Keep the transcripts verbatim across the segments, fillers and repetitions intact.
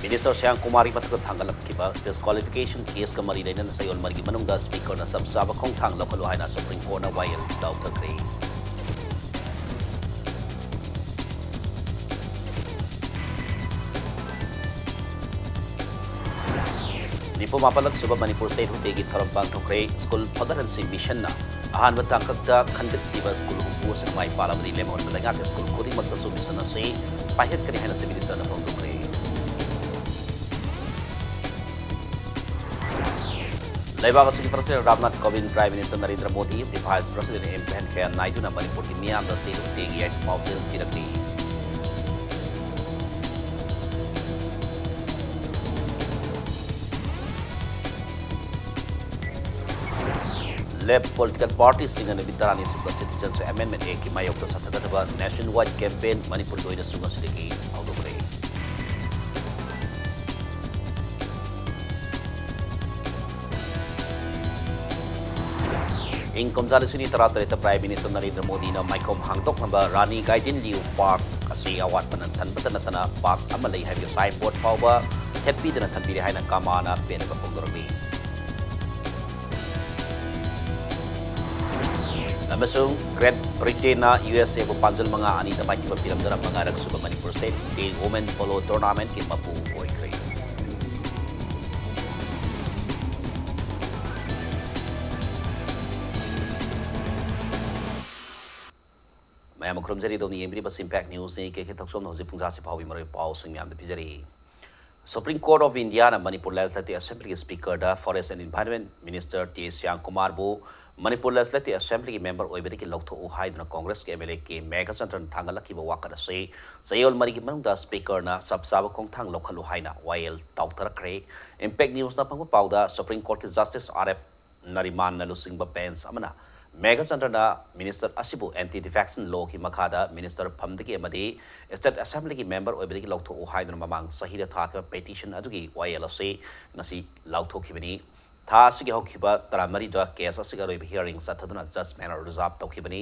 Minister Shyam ꯀꯨꯃꯥꯔꯒꯤ ꯃꯊꯛꯇ ꯊꯥꯡꯒꯠꯂꯛꯈꯤꯕ ꯗꯤꯁꯀ꯭ꯋꯥꯂꯤꯐꯤꯀꯦꯁꯟ ꯀꯦꯁꯀ ꯃꯔꯤ ꯂꯩꯅꯅ ꯆꯌꯣꯜ ꯃꯔꯤꯒꯤ ꯃꯅꯨꯡꯗ ꯁ꯭ꯄꯤꯀꯔꯅ ꯆꯞ ꯆꯥꯕ ꯈꯣꯡꯊꯥꯡ ꯂꯧꯈꯠꯂꯨ ꯍꯥꯏꯅ ꯁꯨꯄ꯭ꯔꯤꯝ ꯀꯣꯔꯠꯅ ꯋꯥꯌꯦꯜ ꯇꯧꯊꯈ꯭ꯔꯦ꯫ ꯅꯤꯐꯨ ꯃꯥꯄꯜꯂꯛ ꯁꯨꯕ ꯃꯅꯤꯄꯨꯔ ꯁ꯭ꯇꯦꯠ ꯍꯨꯠ ꯗꯦꯒꯤ ꯊꯧꯔꯝ ꯄꯥꯡꯊꯣꯛꯈ꯭ꯔꯦ꯫ ꯁ꯭ꯀꯨꯜ ꯐꯒꯠꯍꯟꯁꯤ ꯃꯤꯁꯟꯅ ꯑꯍꯥꯟꯕ ꯇꯥꯡꯀꯛꯇ ꯈꯟꯒꯠꯈꯤꯕ ꯁ꯭ꯀꯨꯜ ꯍꯨꯝꯐꯨ ꯑꯁꯤꯅ ꯃꯥꯏ ꯄꯥꯛꯂꯕꯗꯤ ꯂꯦꯝꯍꯧꯔꯤꯕ ꯂꯩꯉꯥꯛꯀꯤ ꯁ꯭ꯀꯨꯜ ꯈꯨꯗꯤꯡꯃꯛꯇꯁꯨ ꯃꯤꯁꯟ ꯑꯁꯤ ꯄꯥꯏꯈꯠꯀꯅꯤ ꯍꯥꯏꯅ ꯆꯤꯐ ꯃꯤꯅꯤꯁꯇꯔꯅ ꯐꯣꯡꯗꯣꯛꯈ꯭ꯔꯦ꯫ ꯂꯩꯕꯥꯛ ꯑꯁꯤꯒꯤ president Ramnath Kovind, prime minister Narendra Modi, vice president M Venkaiah ꯅꯥꯏꯗꯨꯅ ꯃꯅꯤꯄꯨꯔꯒꯤ ꯃꯤꯌꯥꯝꯗ ꯁ꯭ꯇꯦꯠ ꯍꯨꯠ ꯗꯦꯒꯤ ꯌꯥꯏꯐ ꯄꯥꯎꯖꯦꯜ ꯄꯤꯔꯛꯂꯤ꯫ ꯂꯦꯐ ꯄꯣꯂꯤꯇꯤꯀꯦꯜ ꯄꯥꯔꯇꯤꯁꯤꯡꯅ ꯅꯨꯃꯤꯠ ꯇꯔꯥꯅꯤ ꯁꯨꯕ ꯁꯤꯇꯤꯖꯦꯟꯁꯤꯞ ꯑꯦꯃꯦꯟꯗꯃꯦꯟ ꯑꯦꯛꯀꯤ ꯃꯥꯌꯣꯛꯇ ꯆꯠꯊꯒꯗꯕ ꯅꯦꯁꯟ ꯋꯥꯏꯗ ꯀꯦꯝꯄꯦꯟ ꯃꯅꯤꯄꯨꯔ ꯂꯣꯏꯅꯁꯨ ꯉꯁꯤꯗꯒꯤ ꯍꯧꯗꯣꯛꯈ꯭ꯔꯦ꯫ ꯏꯪ ꯀꯨꯝꯖꯥ ꯂꯤꯁꯤꯡ ꯑꯅꯤ ꯇꯔꯥꯇꯔꯦꯠꯇ ꯄ꯭ꯔꯥꯏꯝ ꯃꯤꯅꯤꯁꯇꯔ ꯅꯔꯦꯟꯗ꯭ꯔ ꯃꯣꯗꯤꯅ ꯃꯥꯏꯈꯣꯝ ꯍꯥꯡꯗꯣꯛꯅꯕ ꯔꯥꯅꯤ ꯒꯥꯏꯗꯤꯟꯂꯤꯌꯨ ꯄꯥꯔꯛ ꯑꯁꯤ ꯑꯋꯥꯠꯄꯅ ꯊꯟꯕꯇ ꯅꯠꯇꯅ ꯄꯥꯔꯛ ꯑꯃ ꯂꯩ ꯍꯥꯏꯕꯒꯤ ꯁꯥꯏꯟ ꯕꯣꯔꯗ ꯐꯥꯎꯕ ꯊꯦꯠꯄꯤꯗꯅ ꯊꯝꯕꯤꯔꯦ ꯍꯥꯏꯅ ꯀꯃꯥꯅ ꯄꯦꯟꯅꯕ ꯐꯣꯡꯗꯣꯔꯛꯂꯤ꯫ ꯑꯃꯁꯨꯡ ꯒ꯭ꯔꯦꯠ ꯕ꯭ꯔꯤꯇꯦꯟꯅ ꯌꯨ ꯑꯦꯁ ꯑꯦꯕꯨ ꯄꯥꯟꯖꯜ ꯃꯉꯥ ꯑꯅꯤꯗ ꯃꯥꯏꯊꯤꯕ ꯄꯤꯔꯝꯗꯨꯅ ꯃꯉꯥꯔꯛ ꯁꯨꯕ ꯃꯅꯤꯄꯨꯔ ꯁ꯭ꯇꯦꯠ ꯗꯦ ꯋꯨꯃꯦꯟ ꯄꯣꯂꯣ ꯇꯣꯔꯅꯥꯃꯦꯟꯠꯀꯤ ꯃꯄꯨ ꯑꯣꯏꯈ꯭ꯔꯦ꯫ ꯃꯌꯥꯝ ꯈꯨꯔꯨꯝꯖꯔꯤ, ꯑꯗꯣꯝꯅ ꯌꯦꯡꯕꯤꯔꯤꯕ ꯁꯤꯝꯄꯦꯛ ꯅ꯭ꯌꯨꯁꯅꯤ꯫ ꯀꯦ ꯀꯦ ꯊꯣꯛꯆꯣꯝꯅ ꯍꯧꯖꯤꯛ ꯄꯨꯡꯖꯥꯁꯤ ꯐꯥꯎꯕꯒꯤ ꯃꯔꯨꯑꯣꯏꯕ ꯄꯥꯎꯁꯤꯡ ꯃꯌꯥꯝꯗ ꯄꯤꯖꯔꯤ꯫ Supreme Court of Indiaꯅ ꯃꯅꯤꯄꯨꯔ ꯂꯦꯖꯤꯁꯂꯦꯇꯤꯚ ꯑꯦꯁꯦꯝꯕ꯭ꯂꯤꯒꯤ ꯁ꯭ꯄꯤꯀꯔꯗ forest and environment minister T Shyam ꯀꯨꯃꯥꯔꯕꯨ ꯃꯅꯤꯄꯨꯔ ꯂꯦꯖꯤꯁꯂꯦꯇꯤꯚ ꯑꯦꯁꯦꯝꯕ꯭ꯂꯤꯒꯤ ꯃꯦꯝꯕꯔ ꯑꯣꯏꯕꯗꯒꯤ ꯂꯧꯊꯣꯛꯎ ꯍꯥꯏꯗꯨꯅ ꯀꯣꯡꯒ꯭ꯔꯦꯁꯀꯤ ꯑꯦꯝ ꯑꯦꯜ ꯑꯦ ꯀꯦ ꯃꯦꯘꯆꯟꯗ꯭ꯔꯅ ꯊꯥꯡꯒꯠꯂꯛꯈꯤꯕ ꯋꯥꯀꯠ ꯑꯁꯤ ꯆꯌꯣꯜ ꯃꯔꯤꯒꯤ ꯃꯅꯨꯡꯗ ꯁ꯭ꯄꯤꯀꯔꯅ ꯆꯞ ꯆꯥꯕ ꯈꯣꯡꯊꯥꯡ ꯂꯧꯈꯠꯂꯨ ꯍꯥꯏꯅ ꯋꯥꯌꯦꯜ ꯇꯧꯊꯔꯛꯈ꯭ꯔꯦ꯫ ꯏꯝꯄꯦꯛ ꯅ꯭ꯌꯨꯁꯅ ꯐꯪꯕ ꯄꯥꯎꯗ, ꯁꯨꯄ꯭ꯔꯤꯝ ꯀꯣꯔꯠꯀꯤ ꯖꯁꯇꯤꯁ ꯑꯥꯔ ꯑꯦꯐ ꯅꯔꯤꯃꯥꯟꯅ ꯂꯨꯆꯤꯡꯕ ꯕꯦꯟꯆ ꯑꯃꯅ ꯃꯦꯘꯆꯟꯗ꯭ꯔꯅ ꯃꯤꯅꯤꯁꯇꯔ ꯑꯁꯤꯕꯨ ꯑꯦꯟꯇꯤ ꯗꯤꯐꯦꯛꯁꯟ ꯂꯣꯒꯤ ꯃꯈꯥꯗ ꯃꯤꯅꯤꯁꯇꯔ ꯐꯝꯗꯒꯤ ꯑꯃꯗꯤ ꯁ꯭ꯇꯦꯠ ꯑꯦꯁꯦꯝꯕ꯭ꯂꯤꯒꯤ ꯃꯦꯝꯕꯔ ꯑꯣꯏꯕꯗꯒꯤ ꯂꯧꯊꯣꯛꯎ ꯍꯥꯏꯗꯨꯅ ꯃꯃꯥꯡ ꯆꯍꯤꯗ ꯊꯥꯈꯤꯕ ꯄꯦꯇꯤꯁꯟ ꯑꯗꯨꯒꯤ ꯋꯥꯌꯦꯜ ꯑꯁꯤ ꯉꯁꯤ ꯂꯥꯎꯊꯣꯛꯈꯤꯕꯅꯤ꯫ ꯊꯥ ꯑꯁꯤꯒꯤ ꯍꯧꯈꯤꯕ ꯇꯔꯥꯃꯔꯤꯗ ꯀꯦꯁ ꯑꯁꯤꯒꯤ ꯑꯔꯣꯏꯕ ꯍꯤꯌꯥꯔꯤꯡ ꯆꯠꯊꯗꯨꯅ ꯖꯖꯃꯦꯟ ꯔꯤꯖꯥꯔꯚ ꯇꯧꯈꯤꯕꯅꯤ꯫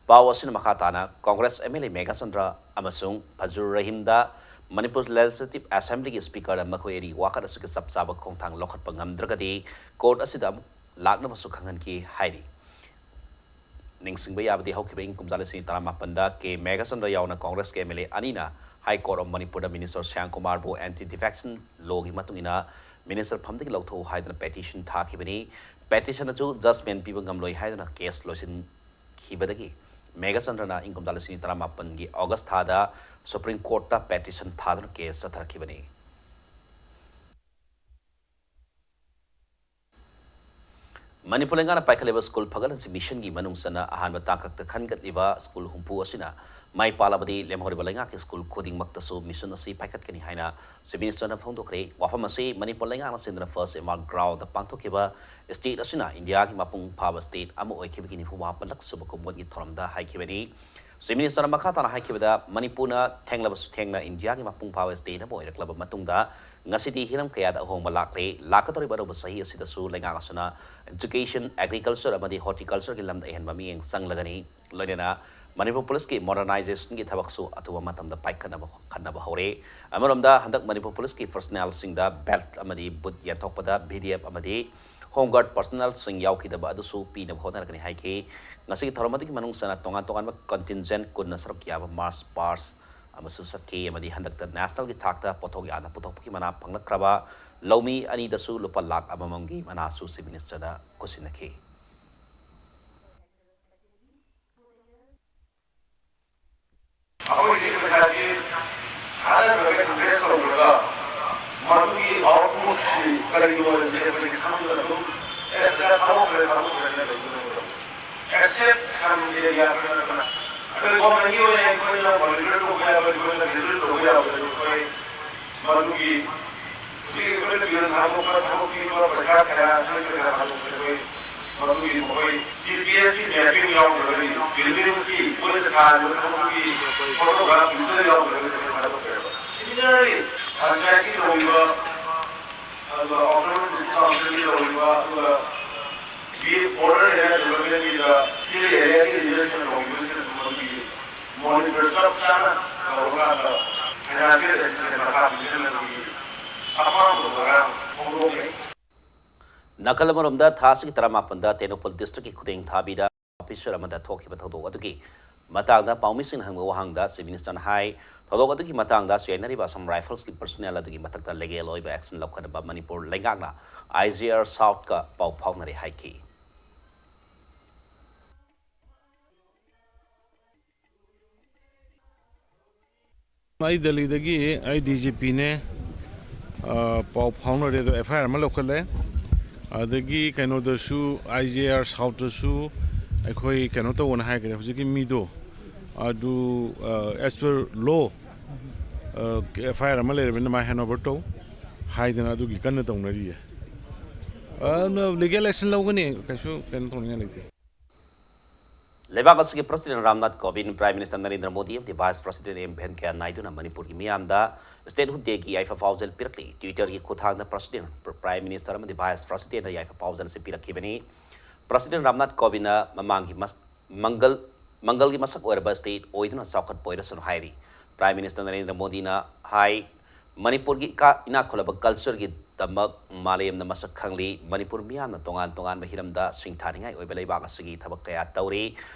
ꯄꯥꯎ ꯑꯁꯤꯅ ꯃꯈꯥ ꯇꯥꯅ Congress M L A Meghachandra ꯑꯃꯁꯨꯡ ꯐꯖꯨꯔ ꯔꯍꯤꯝꯗ ꯃꯅꯤꯄꯨꯔ ꯂꯦꯖꯤꯁꯂꯦꯇꯤꯚ ꯑꯦꯁꯦꯝꯕ꯭ꯂꯤꯒꯤ ꯁ꯭ꯄꯤꯀꯔꯗ ꯃꯈꯣꯏ ꯑꯅꯤ ꯋꯥꯀꯠ ꯑꯁꯤꯒꯤ ꯆꯞ ꯆꯥꯕ ꯈꯣꯡꯊꯥꯡ ꯂꯧꯈꯠꯄ ꯉꯝꯗ꯭ꯔꯒꯗꯤ ꯀꯣꯔꯠ ꯑꯁꯤꯗ ꯑꯃꯨꯛ ꯂꯥꯛꯅꯕꯁꯨ ꯈꯪꯍꯟꯈꯤ ꯍꯥꯏꯔꯤ꯫ ꯅꯤꯡꯁꯤꯡꯕ ꯌꯥꯕꯗꯤ, ꯍꯧꯈꯤꯕ ꯏꯪ ꯀꯨꯝꯖꯥ ꯂꯤꯁꯤꯡ ꯇꯔꯥꯃꯥꯄꯟꯗ ꯀꯦ ꯃꯦꯘꯆꯟꯗ꯭ꯔ ꯌꯥꯎꯅ ꯀꯣꯡꯒ꯭ꯔꯦꯁꯀꯤ ꯑꯦꯝ ꯑꯦꯜ ꯑꯦ ꯑꯅꯤꯅ High Court of ꯃꯅꯤꯄꯨꯔꯗ ꯃꯤꯅꯤꯁꯇꯔ ꯁ꯭ꯌꯥꯝ ꯀꯨꯃꯥꯔꯕꯨ ꯑꯦꯟꯇꯤ ꯗꯤꯐꯦꯛꯁꯟ ꯂꯣꯒꯤ ꯃꯇꯨꯡ ꯏꯟꯅ ꯃꯤꯅꯤꯁꯇꯔ ꯐꯝꯗꯒꯤ ꯂꯧꯊꯣꯛꯎ ꯍꯥꯏꯗꯨꯅ ꯄꯦꯇꯤꯁꯟ ꯊꯥꯈꯤꯕꯅꯤ꯫ ꯄꯦꯇꯤꯁꯟ ꯑꯗꯨ ꯖꯁꯃꯦꯟ ꯄꯤꯕ ꯉꯝꯂꯣꯏ ꯍꯥꯏꯗꯨꯅ ꯀꯦꯁ ꯂꯣꯏꯁꯤꯟꯈꯤꯕꯗꯒꯤ ꯃꯦꯘꯆꯟꯗ꯭ꯔꯅ ꯏꯪ ꯀꯨꯝꯖꯥ ꯂꯤꯁꯤꯡ ꯇꯔꯥꯃꯥꯄꯟꯒꯤ ꯑꯣꯒꯁ ꯊꯥꯗ ꯁꯨꯄ꯭ꯔꯤꯝ ꯀꯣꯔꯠꯇ ꯄꯦꯇꯤꯁꯟ ꯊꯥꯗꯨꯅ ꯀꯦꯁ ꯆꯠꯊꯔꯛꯈꯤꯕꯅꯤ꯫ ꯃꯅꯤꯄꯨꯔ ꯂꯩꯉꯥꯛꯅ ꯄꯥꯏꯈꯠꯂꯤꯕ ꯁ꯭ꯀꯨꯜ ꯐꯒꯠꯍꯟꯁꯤ ꯃꯤꯁꯟꯒꯤ ꯃꯅꯨꯡ ꯆꯟꯅ ꯑꯍꯥꯟꯕ ꯇꯥꯡꯀꯛꯇ ꯈꯟꯒꯠꯂꯤꯕ ꯁ꯭ꯀꯨꯜ ꯍꯨꯝꯐꯨ ꯑꯁꯤꯅ ꯃꯥꯏ ꯄꯥꯛꯂꯕꯗꯤ ꯂꯦꯝꯍꯧꯔꯤꯕ ꯂꯩꯉꯥꯛꯀꯤ ꯁ꯭ꯀꯨꯜ ꯈꯨꯗꯤꯡꯃꯛꯇꯁꯨ ꯃꯤꯁꯟ ꯑꯁꯤ ꯄꯥꯏꯈꯠꯀꯅꯤ ꯍꯥꯏꯅ ꯆꯤꯐ ꯃꯤꯅꯤꯁꯇꯔꯅ ꯐꯣꯡꯗꯣꯛꯈ꯭ꯔꯦ꯫ ꯋꯥꯐꯝ ꯑꯁꯤ ꯃꯅꯤꯄꯨꯔ ꯂꯩꯉꯥꯛꯅ ꯁꯤꯟꯗꯨꯅ ꯐꯥꯔꯁ ꯑꯦꯝ ꯑꯥꯔ ꯒ꯭ꯔꯥꯎꯟꯗ ꯄꯥꯡꯊꯣꯛꯈꯤꯕ ꯁ꯭ꯇꯦꯠ ꯑꯁꯤꯅ ꯏꯟꯗꯤꯌꯥꯒꯤ ꯃꯄꯨꯡ ꯐꯥꯕ ꯁ꯭ꯇꯦꯠ ꯑꯃ ꯑꯣꯏꯈꯤꯕꯒꯤ ꯅꯤꯐꯨ ꯃꯥꯄꯜꯂꯛ ꯁꯨꯕ ꯀꯨꯝꯑꯣꯟꯒꯤ ꯊꯧꯔꯝꯗ ꯍꯥꯏꯈꯤꯕꯅꯤ꯫ ꯆꯤꯐ ꯃꯤꯅꯤꯁꯇꯔꯅ ꯃꯈꯥ ꯇꯥꯅ ꯍꯥꯏꯈꯤꯕꯗ, ꯃꯅꯤꯄꯨꯔꯅ ꯊꯦꯡꯂꯕꯁꯨ ꯊꯦꯡꯅ ꯏꯟꯗꯤꯌꯥꯒꯤ ꯃꯄꯨꯡ ꯐꯥꯕ ꯁ꯭ꯇꯦꯠ ꯑꯃ ꯑꯣꯏꯔꯛꯂꯕ ꯃꯇꯨꯡꯗ, ꯉꯁꯤꯗꯤ ꯍꯤꯔꯝ ꯀꯌꯥꯗ ꯑꯍꯣꯡꯕ ꯂꯥꯛꯂꯦ꯫ ꯂꯥꯛꯀꯗꯧꯔꯤꯕ ꯑꯅꯧꯕ ꯆꯍꯤ ꯑꯁꯤꯗꯁꯨ ꯂꯩꯉꯥꯛ ꯑꯁꯤꯅ ꯏꯗꯨꯀꯦꯁꯟ, ꯑꯦꯒ꯭ꯔꯤꯀꯜꯆꯔ ꯑꯃꯗꯤ ꯍꯣꯔꯇꯤꯀꯜꯆꯔꯒꯤ ꯂꯝꯗ ꯑꯍꯦꯟꯕ ꯃꯤꯠꯌꯦꯡ ꯆꯪꯂꯒꯅꯤ꯫ ꯂꯣꯏꯅꯅ ꯃꯅꯤꯄꯨꯔ ꯄꯨꯂꯤꯁꯀꯤ ꯃꯣꯗꯔꯅꯥꯏꯖꯦꯁꯟꯒꯤ ꯊꯕꯛꯁꯨ ꯑꯊꯨꯕ ꯃꯇꯝꯗ ꯄꯥꯏꯈꯠꯅꯕ ꯍꯣꯠꯅꯕ ꯍꯧꯔꯦ꯫ ꯑꯃꯔꯣꯝꯗ, ꯍꯟꯗꯛ ꯃꯅꯤꯄꯨꯔ ꯄꯨꯂꯤꯁꯀꯤ ꯄꯔꯁꯣꯅꯦꯜꯁꯤꯡꯗ ꯕꯦꯜꯠ ꯑꯃꯗꯤ ꯕꯨꯠ ꯌꯦꯟꯊꯣꯛꯄꯗ ꯚꯤ ꯗꯤ ꯑꯦꯐ ꯑꯃꯗꯤ ꯍꯣꯝ ꯒꯥꯔꯗ ꯄꯔꯁꯣꯅꯦꯜꯁꯤꯡ ꯌꯥꯎꯈꯤꯗꯕ ꯑꯗꯨꯁꯨ ꯄꯤꯅꯕ ꯍꯣꯠꯅꯔꯛꯀꯅꯤ ꯍꯥꯏꯈꯤ꯫ ꯉꯁꯤꯒꯤ ꯊꯧꯔꯝ ꯑꯗꯨꯒꯤ ꯃꯅꯨꯡ ꯆꯟꯅ ꯇꯣꯉꯥꯟ ꯇꯣꯉꯥꯟꯕ ꯀꯟꯇꯤꯟꯖꯦꯟꯠ ꯀꯨꯟꯅ ꯁꯔꯨꯛ ꯌꯥꯕ ꯃꯥꯔꯆ ꯄꯥꯁ ꯑꯃꯁꯨ ꯆꯠꯈꯤ ꯑꯃꯗꯤ ꯍꯟꯗꯛꯇ ꯅꯦꯁꯅꯦꯜꯒꯤ ꯊꯥꯛꯇ ꯄꯣꯠꯊꯣꯛ ꯌꯥꯝꯅ ꯄꯨꯊꯣꯛꯄꯒꯤ ꯃꯅꯥ ꯐꯪꯂꯛꯈ꯭ꯔꯕ ꯂꯧꯃꯤ ꯑꯅꯤꯗꯁꯨ ꯂꯨꯄꯥ ꯂꯥꯈ ꯑꯃꯃꯝꯒꯤ ꯃꯅꯥꯁꯨ ꯆꯤꯐ ꯃꯤꯅꯤꯁꯇꯔꯗ ꯈꯨꯠꯁꯤꯟꯅꯈꯤ꯫ ꯑꯩꯈꯣꯏꯁꯦ ꯄꯩꯁꯥꯁꯤ ꯊꯥꯗꯔꯒ ꯏꯟꯚꯦꯁ ꯇꯧꯔꯒ ꯃꯗꯨꯒꯤ ꯑꯥꯎꯠꯄꯨꯠꯁꯤ ꯀꯔꯤꯅꯣ ꯍꯥꯏꯕꯁꯤ ꯑꯩꯈꯣꯏ ꯈꯪꯗꯅ ꯑꯗꯨꯝ ꯑꯦ ꯄꯩꯁꯥ ꯊꯥꯗꯣꯛꯈ꯭ꯔꯦ ꯊꯥꯗꯣꯛꯈ꯭ꯔꯦ ꯍꯥꯏꯅ ꯂꯩꯒꯗꯕ꯫ ꯑꯦꯛꯁꯦꯞ ꯁꯥꯟꯅꯕ ꯑꯦꯔꯤꯌꯥ ꯈꯔ ꯅꯠꯇꯅ ꯑꯩꯈꯣꯏ ꯒꯣꯔꯃꯦꯟꯒꯤ ꯑꯣꯏꯅ ꯑꯩꯈꯣꯏꯅ ꯃꯣꯅꯤꯇꯔ ꯇꯧꯕ ꯌꯥꯕ, ꯑꯩꯈꯣꯏꯅ ꯚꯤꯖꯤꯠ ꯇꯧꯕ ꯌꯥꯕꯗ ꯑꯩꯈꯣꯏ ꯃꯗꯨꯒꯤ ꯍꯧꯖꯤꯛ ꯑꯩꯈꯣꯏꯅ ꯕꯤꯜ ꯊꯥꯗꯣꯛꯄ, ꯊꯕꯛ ꯄꯤꯕ, ꯄꯩꯁꯥ ꯀꯌꯥ ꯑꯩꯈꯣꯏ ꯄꯩꯁꯥ ꯊꯥꯗꯣꯛꯄ ꯑꯩꯈꯣꯏ ꯃꯗꯨꯒꯤ ꯃꯈꯣꯏ ꯖꯤ ꯄꯤ ꯑꯦꯁꯀꯤ ꯃꯦꯄꯤꯡ ꯌꯥꯎꯗ꯭ꯔꯒꯗꯤ, ꯕꯤꯜꯗꯤꯡꯁꯀꯤ ꯄꯨꯂꯤꯁ ꯀꯥꯔꯤꯕ ꯊꯕꯛꯀꯤ ꯐꯣꯇꯣꯒ꯭ꯔꯥꯐ ꯄꯤꯛꯆꯔ ꯌꯥꯎꯗ꯭ꯔꯒꯗꯤ ꯄꯩꯁꯥ ꯊꯥꯗꯣꯛꯄ ꯌꯥꯔꯣꯏ꯫ ꯁꯤꯃꯤꯂꯔꯂꯤ ꯄꯟꯆꯥꯌꯠꯀꯤ ꯇꯧꯔꯤꯕ ꯑꯗꯨꯒ ꯑꯣꯇꯣꯅꯣꯃꯁ ꯗꯤꯁꯇ꯭ꯔꯤꯛ ꯀꯥꯎꯟꯁꯤꯜꯒꯤ ꯇꯧꯔꯤꯕ ꯑꯗꯨꯒ ꯕꯤ ꯕꯣꯔꯗꯔ ꯑꯦꯔꯤꯌꯥ ꯗꯤꯕꯂꯞꯃꯦꯟꯒꯤꯗ ꯍꯤꯜ ꯑꯦꯔꯤꯌꯥꯒꯤ ꯏꯟꯚꯦꯁꯃꯦꯟ ꯇꯧꯔꯤꯕꯁꯤꯡ ꯑꯗꯨꯒꯤ ꯃꯣꯅꯤꯇꯔ ꯆꯞ ꯆꯥꯅ ꯇꯧꯔꯀꯥꯟꯗ ꯐꯥꯏꯅꯥꯟꯁꯤꯌꯦꯜ ꯅꯥꯀꯜ ꯑꯃꯔꯣꯝꯗ, ꯊꯥ ꯑꯁꯤꯒꯤ ꯇꯔꯥꯃꯥꯄꯟꯗ ꯇꯦꯡꯅꯧꯄꯜ ꯗꯤꯁꯇ꯭ꯔꯤꯛꯀꯤ ꯈꯨꯗꯦꯡ ꯊꯥꯕꯤꯗ ꯑꯣꯐꯤꯁꯔ ꯑꯃꯗ ꯊꯣꯛꯈꯤꯕ ꯊꯧꯗꯣꯛ ꯑꯗꯨꯒꯤ ꯃꯇꯥꯡꯗ ꯄꯥꯎꯃꯤꯁꯤꯡꯅ ꯍꯪꯕ ꯋꯥꯍꯪꯗ ꯆꯤꯐ ꯃꯤꯅꯤꯁꯇꯔꯅ ꯍꯥꯏ, ꯊꯧꯗꯣꯛ ꯑꯗꯨꯒꯤ ꯃꯇꯥꯡꯗ ꯆꯌꯥꯏꯅꯔꯤꯕ ꯑꯁꯥꯝ ꯔꯥꯏꯐꯜꯁꯀꯤ ꯄꯔꯁꯣꯅꯦꯜ ꯑꯗꯨꯒꯤ ꯃꯊꯛꯇ ꯂꯤꯒꯦꯜ ꯑꯣꯏꯕ ꯑꯦꯛꯁꯟ ꯂꯧꯈꯠꯅꯕ ꯃꯅꯤꯄꯨꯔ ꯂꯩꯉꯥꯛꯅ ꯑꯥꯏ ꯖꯤ ꯑꯥꯔ ꯁꯥꯎꯠꯀ ꯄꯥꯎ ꯐꯥꯎꯅꯔꯦ ꯍꯥꯏꯈꯤ꯫ ꯑꯩ ꯗꯦꯜꯂꯤꯗꯒꯤ ꯑꯩ ꯗꯤ ꯖꯤ ꯄꯤꯅꯦ, ꯑ, ꯄꯥꯎ ꯐꯥꯎꯅꯔꯦ, ꯑꯗꯣ ꯑꯦꯐ ꯑꯥꯏ ꯑꯥꯔ ꯑꯃ ꯂꯧꯈꯠꯂꯦ꯫ ꯑꯗꯒꯤ ꯀꯩꯅꯣꯗꯁꯨ, ꯑꯥꯏ ꯖꯤ ꯑꯥꯔ ꯁꯥꯎꯠꯇꯁꯨ ꯑꯩꯈꯣꯏ ꯀꯩꯅꯣ ꯇꯧꯑꯣꯅ ꯍꯥꯏꯈ꯭ꯔꯦ꯫ ꯍꯧꯖꯤꯛꯀꯤ ꯃꯤꯗꯣ ꯑꯗꯨ, ꯑ, as per law, ꯑ, ꯑꯦꯐ ꯑꯥꯏ ꯑꯥꯔ ꯑꯃ ꯂꯩꯔꯕꯅꯤꯅ ꯃꯥ ꯍꯦꯟ ꯑꯣꯚꯔ ꯇꯧ ꯍꯥꯏꯗꯅ ꯑꯗꯨꯒꯤ ꯀꯟꯅ ꯇꯧꯅꯔꯤꯌꯦ꯫ ꯑ, ꯂꯤꯒꯦꯜ ꯑꯦꯛꯁꯟ ꯂꯧꯒꯅꯤ, ꯀꯩꯁꯨ ꯀꯩꯅꯣ ꯇꯧꯅꯤꯡꯉꯥꯏ ꯂꯩꯇꯦ꯫ ꯂꯩꯕꯥꯛ ꯑꯁꯤꯒꯤ president Ramnath Kovind, prime minister Narendra Modi ꯑꯃꯗꯤ ꯚꯥꯏꯁ ꯄ꯭ꯔꯁꯤꯗꯦꯟ ꯑꯦꯝ ꯚꯦꯟꯀꯌꯥ ꯅꯥꯏꯗꯨꯅ ꯃꯅꯤꯄꯨꯔꯒꯤ ꯃꯤꯌꯥꯝꯗ ꯁ꯭ꯇꯦꯠꯍꯨꯗ ꯗꯦꯒꯤ ꯌꯥꯏꯐ ꯄꯥꯎꯖꯦꯜ ꯄꯤꯔꯛꯂꯤ꯫ ꯇ꯭ꯋꯤꯇꯔꯒꯤ ꯈꯨꯠꯊꯥꯡꯗ ꯄ꯭ꯔꯁꯤꯗꯦꯟ, ꯄ꯭ꯔꯥꯏꯝ ꯃꯤꯅꯤꯁꯇꯔ ꯑꯃꯗꯤ ꯚꯥꯏꯁ ꯄ꯭ꯔꯁꯤꯗꯦꯟꯗ ꯌꯥꯏꯐ ꯄꯥꯎꯖꯦꯜ ꯑꯁꯤ ꯄꯤꯔꯛꯈꯤꯕꯅꯤ꯫ ꯄ꯭ꯔꯁꯤꯗꯦꯟ ꯔꯥꯝꯅꯥꯊ ꯀꯣꯕꯤꯟꯗꯅ ꯃꯃꯥꯡꯒꯤ ꯃꯁ-, ꯃꯪꯒꯜ, ꯃꯪꯒꯜꯒꯤ ꯃꯁꯛ ꯑꯣꯏꯔꯕ ꯁ꯭ꯇꯦꯠ ꯑꯣꯏꯗꯨꯅ ꯆꯥꯎꯈꯠꯄ ꯑꯣꯏꯔꯁꯅꯨ ꯍꯥꯏꯔꯤ꯫ ꯄ꯭ꯔꯥꯏꯝ ꯃꯤꯅꯤꯁꯇꯔ ꯅꯔꯦꯟꯗ꯭ꯔ ꯃꯣꯗꯤꯅ ꯍꯥꯏ, ꯃꯅꯤꯄꯨꯔꯒꯤ ꯏꯀꯥ-, ꯏꯅꯥꯛ ꯈꯨꯜꯂꯕ ꯀꯜꯆꯔꯒꯤꯗꯃꯛ ꯃꯥꯂꯦꯝꯅ ꯃꯁꯛ ꯈꯪꯂꯤ꯫ ꯃꯅꯤꯄꯨꯔ ꯃꯤꯌꯥꯝꯅ ꯇꯣꯉꯥꯟ ꯇꯣꯉꯥꯟꯕ ꯍꯤꯔꯝꯗ ꯁꯤꯡꯊꯥꯅꯤꯡꯉꯥꯏ ꯑꯣꯏꯕ ꯂꯩꯕꯥꯛ ꯑꯁꯤꯒꯤ ꯊꯕꯛ ꯀꯌꯥ ꯇꯧꯔꯤ꯫